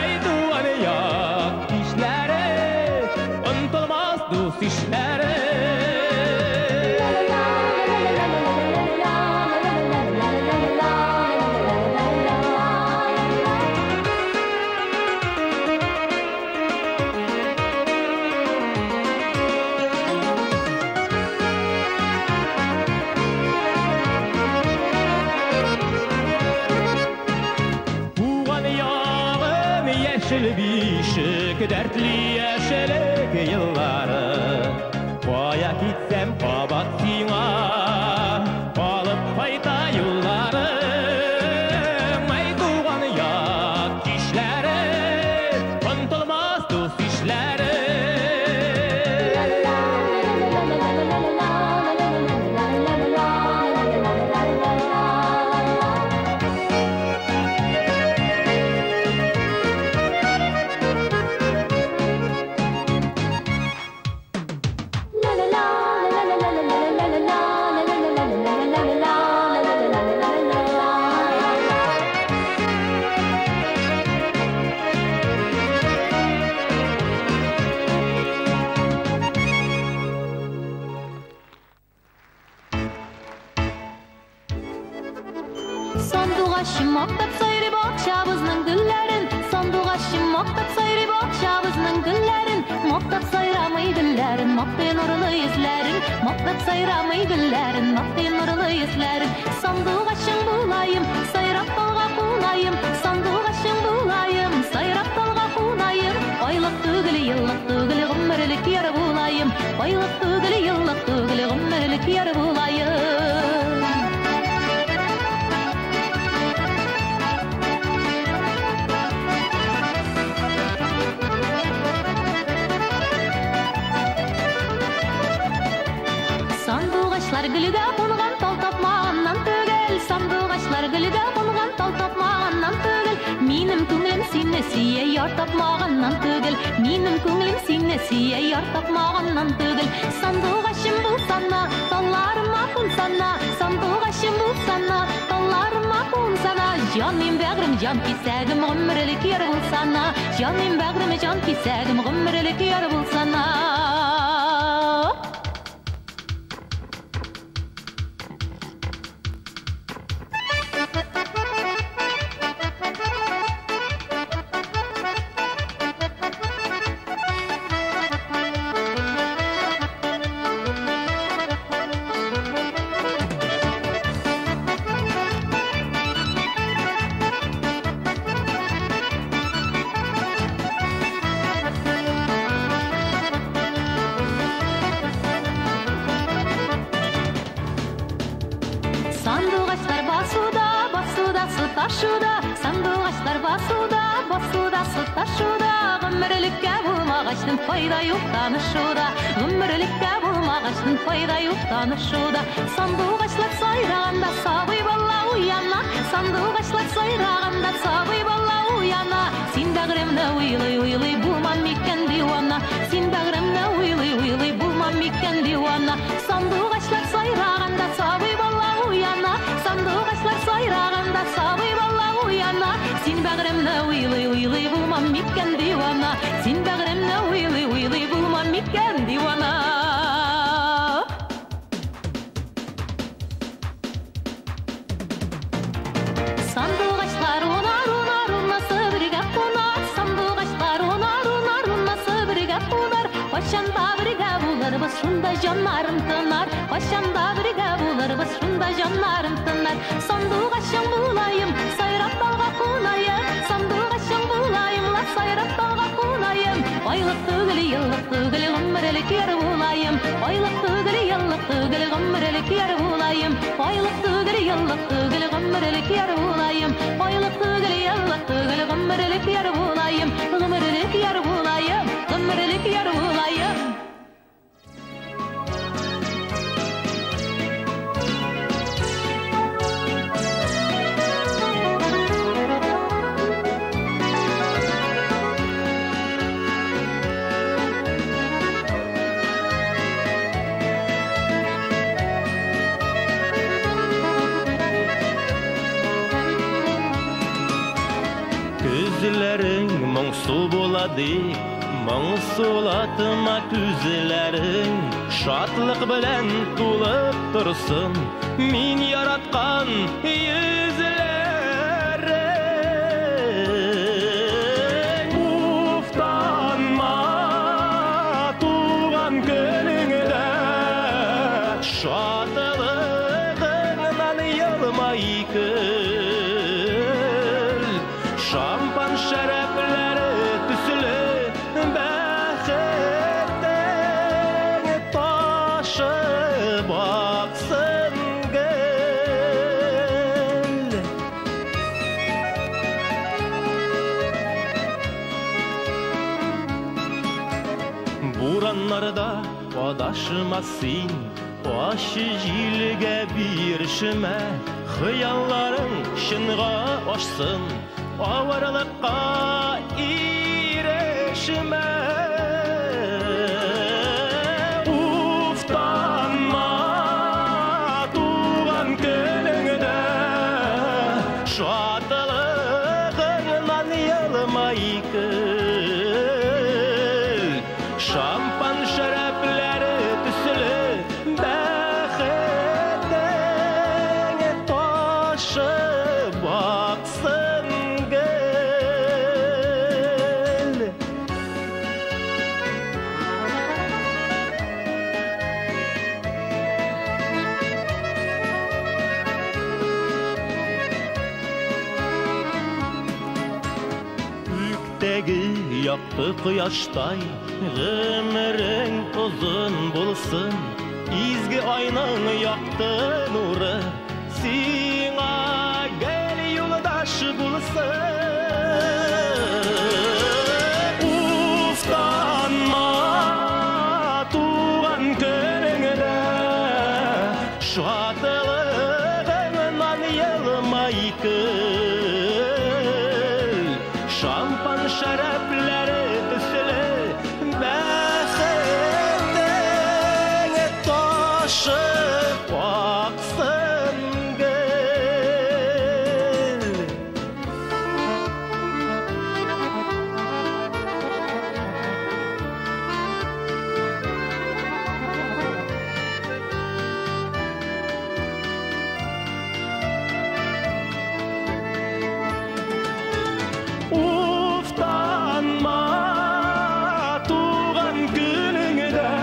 Ай, туган як кичләре, онытылмас дус ишләре. Туган ягым яшел бишек, дәртле яшьлек еллары. Кая китсәм кабат сиңа, алып кайта юлларым. Ай, туган як кичләре, онытылмас дус ишләре. Сандугачым мактап сайрый бакчабызның гөлләрен, Сандугачым мактап сайрый бакчабызның гөлләрен, Мактап сайрамый гөлләрен, мактый нурлы йөзләрен, Мактап сайрамый гөлләрен, мактый нурлы йөзләрен. Сандугачың булаем, сайрап талга кунаем, Сандугачың булаем, сайрап талга кунаем. Айлык түгел, еллык түгел, гомерлек яр булаем. Айлык түгел, еллык түгел, гомерлек яр булаем. Сандугачлар гөлгә кунган тал тапмаганнан түгел, Сандугачлар гөлгә кунган тал тапмаганнан түгел, Минем күңелем сине сөя, яр тапмаганнан түгел, Минем күңелем сине сөя, яр тапмаганнан түгел. Сандугачым булсана, талларыма кунсана, Сандугачым булсана, талларыма кунсана, Җаным бәгърем, җан кисәгем, гомерлек яр булсана, Җаным бәгърем, җан кисәгем, гомерлек яр булсана. ташуда, сандугачлар басуда, басуда су ташуда. Гомерлеккә булмагачтын файда юк танышуда, гомерлеккә булмагачтын файда юк танышуда. Сандугачлар сайраганда сабый бала уяна, сандугачлар сайраганда сабый бала уяна. Син бәгъремне уйлый уйлый булмам микән дивана, син бәгъремне уйлый уйлый булмам микән дивана. Сандугачлар сайраганда сабый бала уяна, сандугачлар сайраганда сабый бала уяна. Син бәгъремне уйлый уйлый булмам микән дивана, син бәгъремне уйлый уйлый булмам микән дивана. Сандугачлар унар унар унасы бергә кунар, сандугачлар унар унар унасы бергә кунар. Кайчан да бергә булырбыз, шунда җаннарым тынар, кайчан да бергә булырбыз, шунда җаннарым тынар. Сандугачың булаем, сайрап талга кунаем, сандугачың булаем, ла сайрап талга кунаем. Айлык түгел, еллык түгел, гомерлек яр булаем, айлык түгел, еллык түгел, гомерлек яр булаем, айлык түгел, еллык түгел, гомерлек яр булаем, айлык түгел, еллык түгел, гомерлек яр булаем, гомерлек яр булаем, гомерлек яр булаем. Күзләрең моңсу була дип, моңсулатма күзләрең. Шатлык белән тулып торсын мин яраткан йөзләрең. Уфтанма туган көнеңдә, шатлыгыңнан елмай көл. Шампан шәрәпләре төсле бәхеттең ташып аксын гел. Бураннарда адашма син, ачы җилгә бирешмә, хыялларың чынга ашсын, авырлыкка ирешмә. Уфтанма туган көнеңдә, шатлыгыңнан елмай көл. Шампан шәрәпләре төсле бәхеттең ташып аксын гел. Күктәге якты кояштай гомерең озын булсын, изге айның якты нуры сиңа гел юлдаш булсын. Уфтанма туган көнеңдә, шатлыгыңнан елмай көл. Шампан шәрәпләре төсле бәхеттең ташып аксын гел. Уфтанма туган көнеңдә,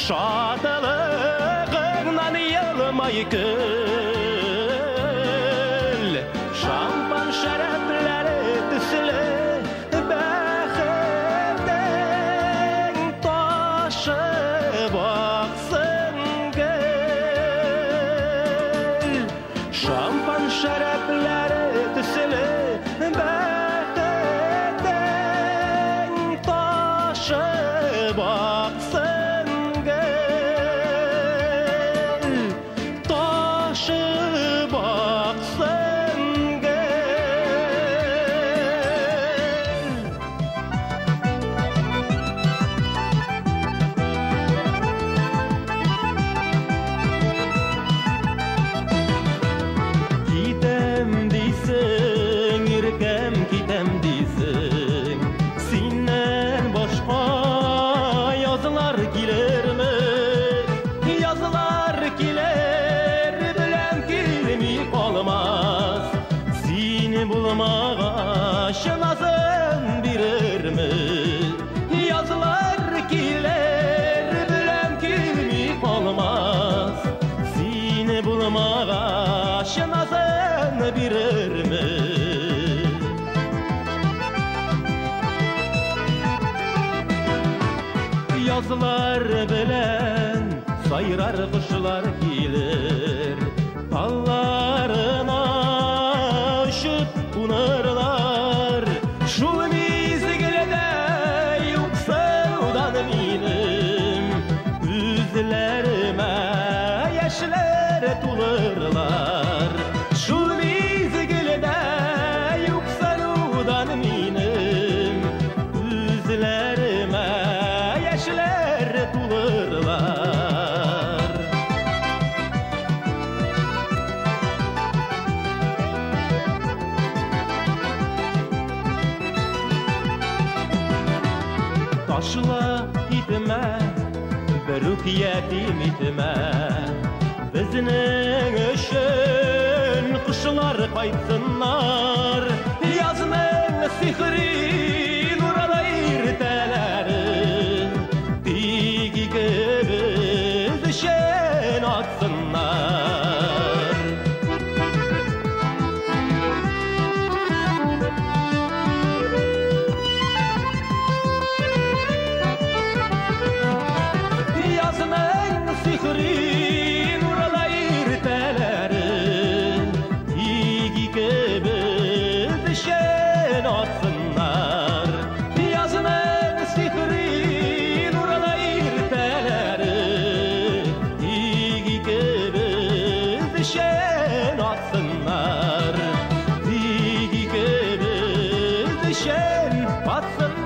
шатлыгыңнан елмай көл. Шампан шәрәпләре төсле бәхеттең ташып аксын гел. Шампан шәрәпләре Назын бирерме? Язлар килер, беләм килми калмас. Сине булмагач назын бирерме? Язлар белән сайрар кошлар килер, талларына очып кунырлар. Шул мизгелдә юксудан минем күзләремә яшьләр тулырлар. Шул мизгелдә юксудан минем күзләремә яшьләр тулырлар. Ташла китмә, берүк ятим итмә. Безнең өчен кошлар кайтсыннар. Язның сихри нурлы иртәләре тик икебез өчен атсыннар. Язның сихри нурлы иртәләре тик икебез өчен атсыннар. Язның сихри нурлы иртәләре тик икебез өчен атсыннар. Тик икебез өчен атсыннар.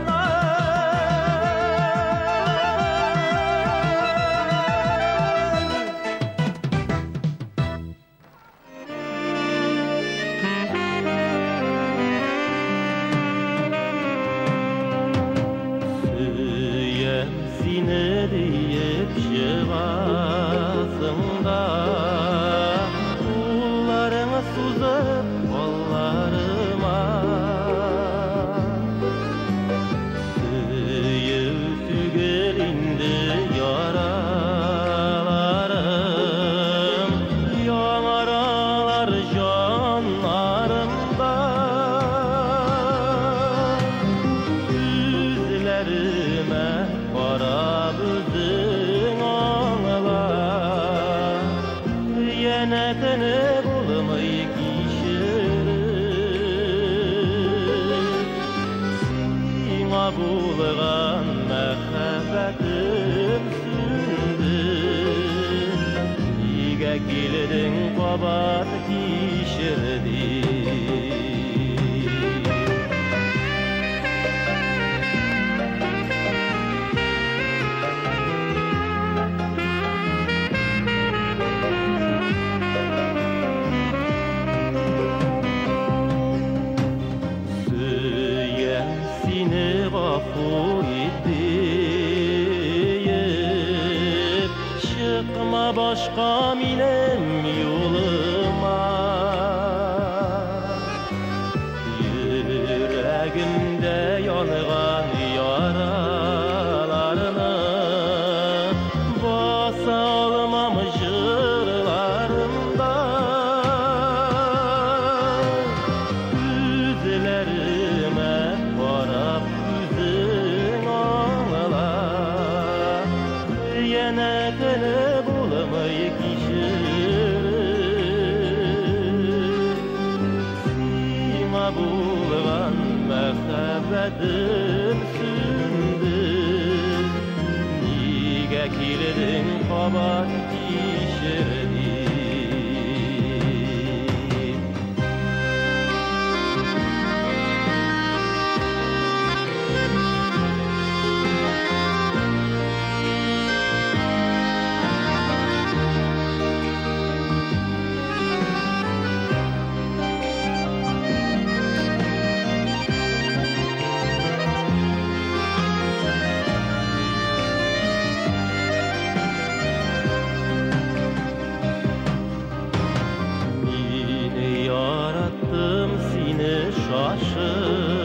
Сөям сине диеп чыгасың да, кулларыңа сузып кулларыма. Сөю түгел инде яраларым, яңаралар җаннарымда. Күзләремә карап үзең аңла, хыянәтне булмый кичереп. Сиңа булган мәхәббәтем сүнде, нигә килдең кабат кичер дип. Сөям сине гафу ит диеп, чыкма башка минем юлыма. Йөрәгемдә янган яраларны баса алмам җырларымда. Күзләремә карап үзең аңла, хыянәтне булмый кичереп. Сиңа булган мәхәббәтем сүнде, нигә килдең кабат кичер дип. Мин яраттым сине шашып,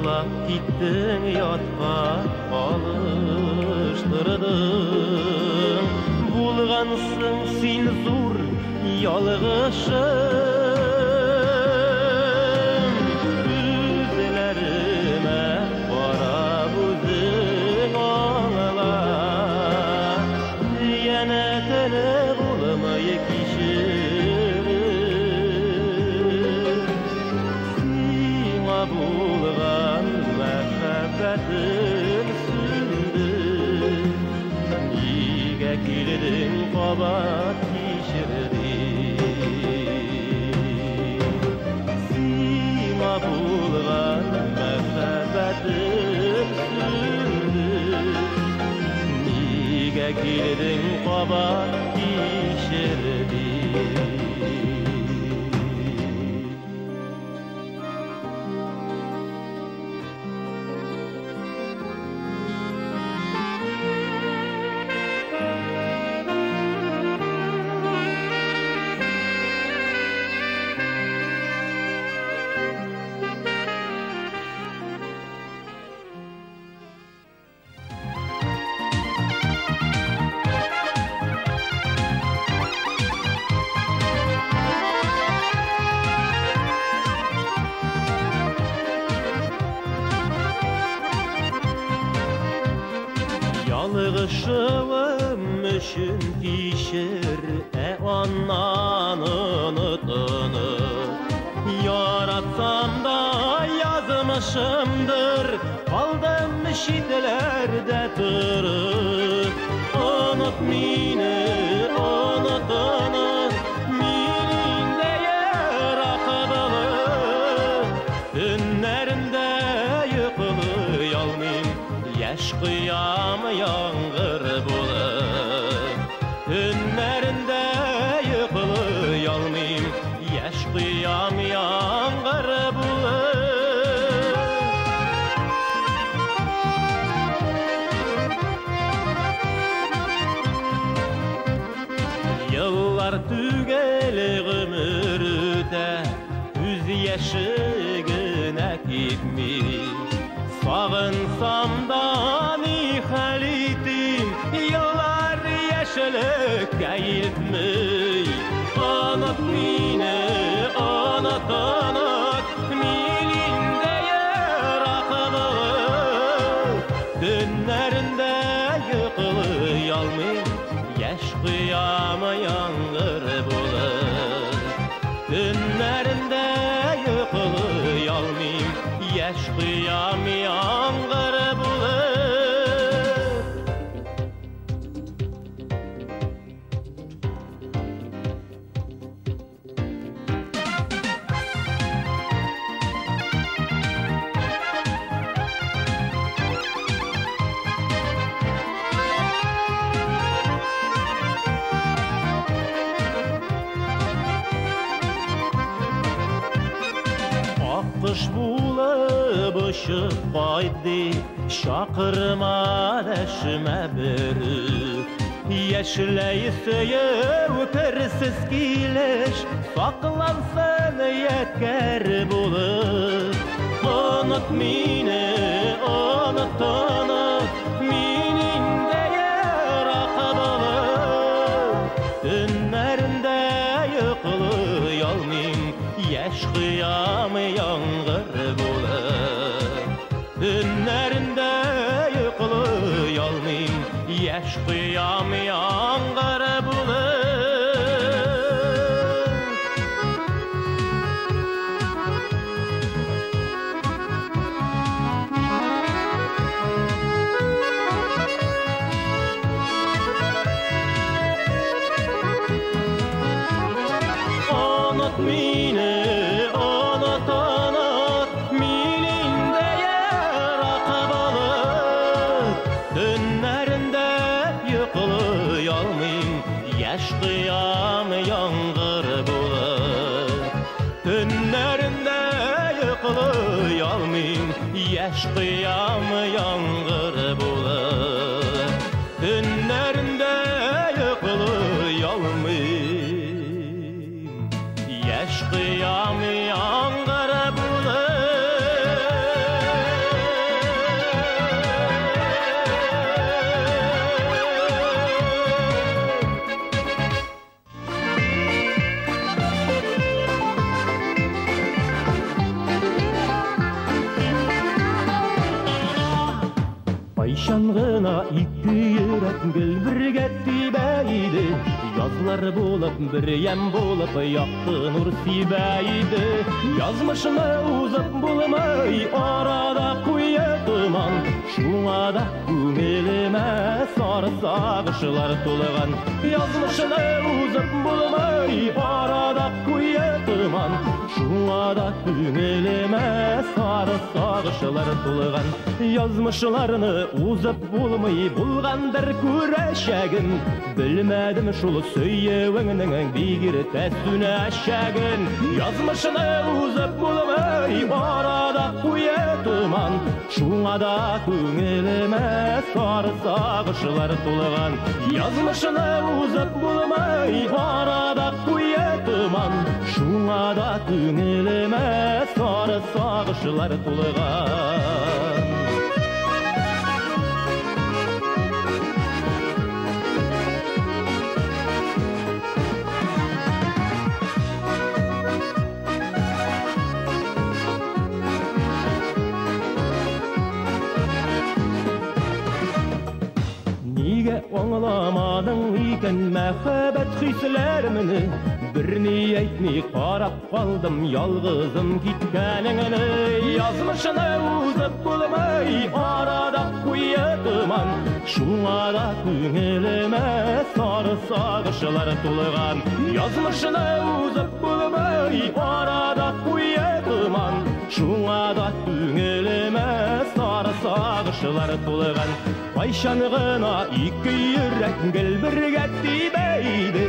Ташлап киттең ятка алыштырдың. Булгансың син зур ялгышым. Күзләремә карап үзең аңла. Янә теле булмый кичереп. Сиңа булган мәхәббәтем сүнде. Нигә килдең кабат кичердең? Сиңа булган мәхәббәтем сүнде. Нигә килдең кабат кичердең? Ялгышым өчен кичер, ә аннан онытыны. Яратсам да язмышымдыр, калдым читләрдә торып. Онут мине, онут, онут, мин инде ерак булып. Төннәрендә йоклый алмыйм, яшь кыям яңгыр булып. Төннәрендә йоклый алмыйм, яшь кыям яңгыр булып. Еллар түгел гомер үтә, күз яше генә кипми. Сагынсам да ни хәл итим, еллар яшьлеккә илтми. Онут мине, онут, онут, мин инде ерак булып. Төннәрендә йоклый алмыйм, яшь кыям яңгыр булып. Төннәрендә йоклый алмыйм, яшь кыям яңгыр булып. Аккош булып очып кайтты, чакырма дәшмә берүк. Яшьләй сөю керсез килеш, саклансын ядкәр булып. Онут мине, онут, онут, мин инде ерак булып. Төннәрендә йоклый алмыйм, яшь кыям яңгыр булып. Төннәрендә йоклый алмыйм, яшь кыям яңгыр булып. Онут мине, онут, онут, мин инде ерак булып. Төннәрендә йоклый алмыйм, яшь кыям яңгыр булып. Төннәрендә йоклый алмыйм, яшь кыям яңгыр булып. Төннәрендә йоклый алмыйм, яшь кыям яңгыр булып. Кайчан гына ике йөрәк гел бергә тибә иде, Язлар булып, бер ямь булып, якты нур сибә иде. Язмышны узып булмый, арада куе томан, Шуңа да күңелемә сары сагышлар тулган. Язмышны узып булмый, арада куе томан, Шуңа да күңелемә сары сагышлар тулган. Язмышларны узып булмый, булгандыр күрәчәгем. Белмәдем шул сөюеңнең бик иртә сүнәчәген. Язмышны узып булмый, арада куе томан, Шуңа да күңелемә сары сагышлар тулган. Язмышны узып булмый, арада куе томан, Шуңа да күңелемә сары сагышлар тулган. Нигә аңламадың икән мәхәббәт хисләремне? Берни әйтми карап калдым ялгызым киткәнеңне. Язмышны узып булмый, арада куе томан, Шуңа да күңелемә сары сагышлар тулган. Язмышны узып булмый, арада куе томан, Шуңа да күңелемә сары сагышлар тулган. Кайчан гына ике йөрәк гел бергә тибә иде,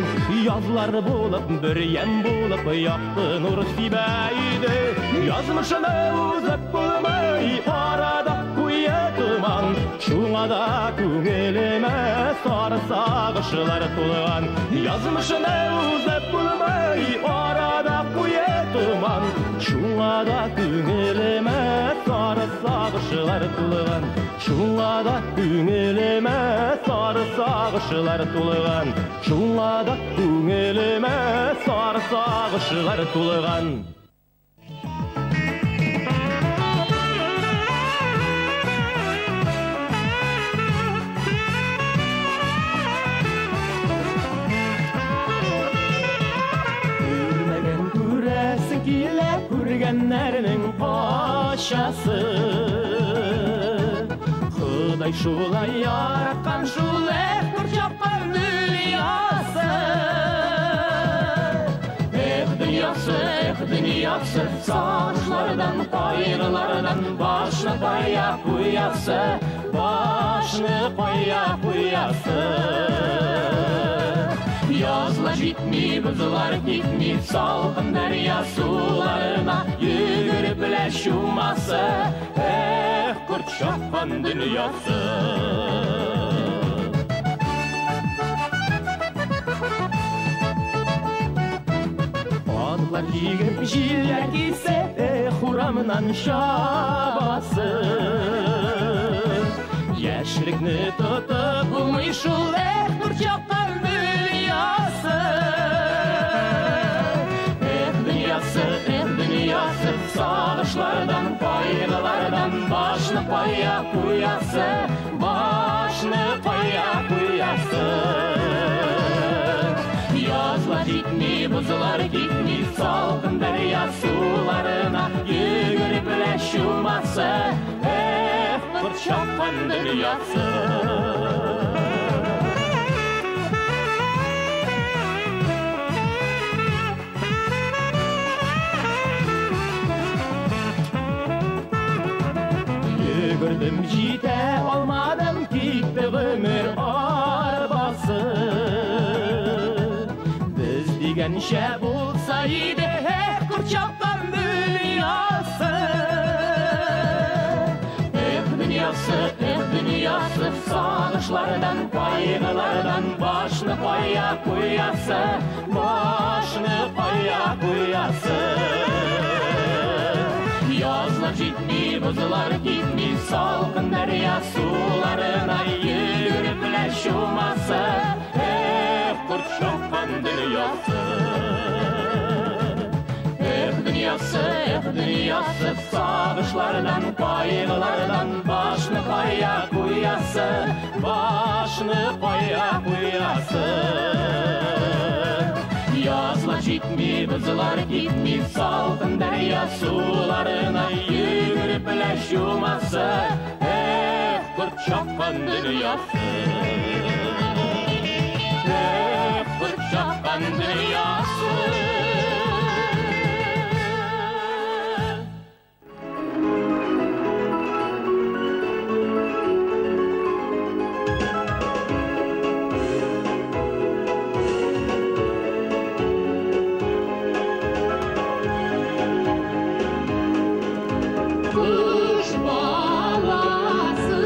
Язлар булып, бер ямь булып, якты нур сибә иде. Язмышны узып булмый, арада куе томан, Шуңа да күңелемә сары сагышлар тулган. Язмышны узып булмый, арада куе томан, Шуңа да күңелемә сары сагышлар тулган. Шуңа да күңелемә сары сагышлар тулган. Шуңа да күңелемә сары сагышлар тулган. Күрмәгән күрәсе килә, күргәннәрнең качасы. Ходай шулай яраткан шул эх курчаккан дөньясы. Эх дөньясы, эх дөньясы, сагышлардан, кайгылардан башны кая куясы, башны кая куясы. Язлар җитми, бозлар китми, салкын дәрья суларына йөгереп лә чумасы, эх, корт чаккан дөньясы. Атлар җигеп, җилләр кисә, эх, урамнан чабасы. Яшьлекне тотып булмый шул, эх, корт чаккан дөньясы. Эх, дөньясы, эх, дөньясы, сагышлардан, кайгылардан башны кая куясы, башны кая куясы. Язлар җитми, бозлар китми, салкын дәрья суларына йөгереп лә чумасы, эх, корт чаккан дөньясы. Йөгердем, җитә алмадым, китте гомер арбасы. Без дигәнчә булса иде, эх, корт чаккан дөньясы. Эх, дөньясы, эх, дөньясы, сагышлардан, кайгылардан башны кая куясы, башны кая куясы. Язлар җитми, бозлар китми, салкын дәрья суларына йөгереп лә чумасы, эх, корт чаккан дөньясы. Эх, дөньясы, эх, дөньясы, сагышлардан, кайгылардан башны кая куясы, чумасы, башны кая куясы. Язлар җитми, бозлар китми, салкын дәрья суларына йөгереп лә чумасы, эх, корт чаккан дөньясы. Эх, корт чаккан дөньясы. Кош баласы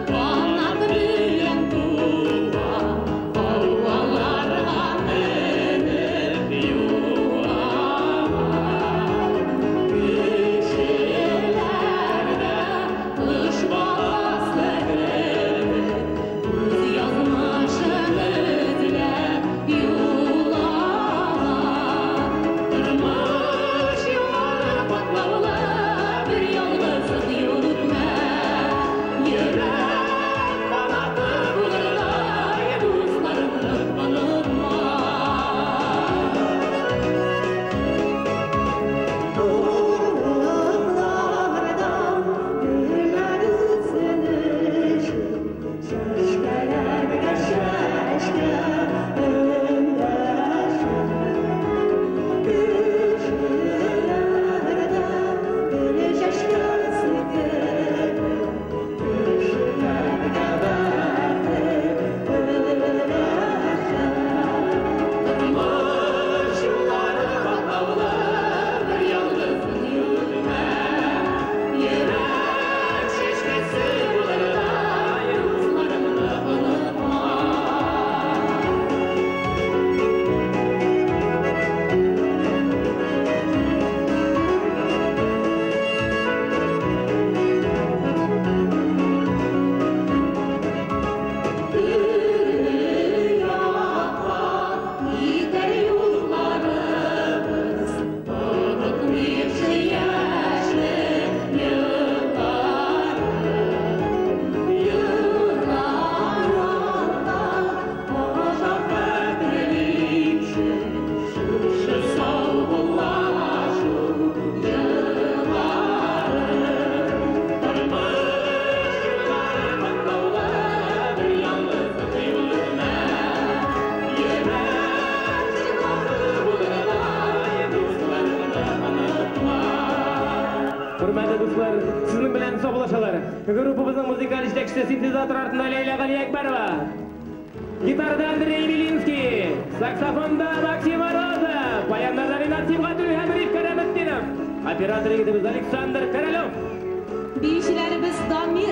канат белән туа, һаваларга менеп юа. Кешеләр дә кош баласы кебек үз язмышын эзләп юл ала. Тормыш юллары катлаулы, бер ялгызың юл үтмә. Йөрәк канаты булырдай дусларыңны онытма. Урманнардан гөлләр үсенеше, чәчкәләргә чәчкә эндәшә. Кешеләрдә гөл чәчкәсе кебек, кешеләргә бәхет өләшә. Тормыш юллары катлаулы, бер ялгызың юл үтмә. Йөрәк чишмәсе булырдай дусларыңны онытма. Төрле якка китәр юлларыбыз, онытмыйча яшьлек елларын. Еллар артта калачак хәтерлимче, шушы саубуллашу елларын. Тормыш юллары катлаулы, бер ялгызың юл үтмә. Йөрәк җырлары булырдай дусларыңны онытма. Хөрмәтле дуслар, сезнең белән саубуллашалар. Группабызның музыкаль җитәкчесе синтезатор артында Ләйлә Галиәкбәрова. Гитарада Андрей Милинский, саксофонда Максим Морозов, баяннарда Ринат Сибгатуллин һәм Риф Кәраметдинов, оператор егетебез Александр Королев. Биючеләребез Дамир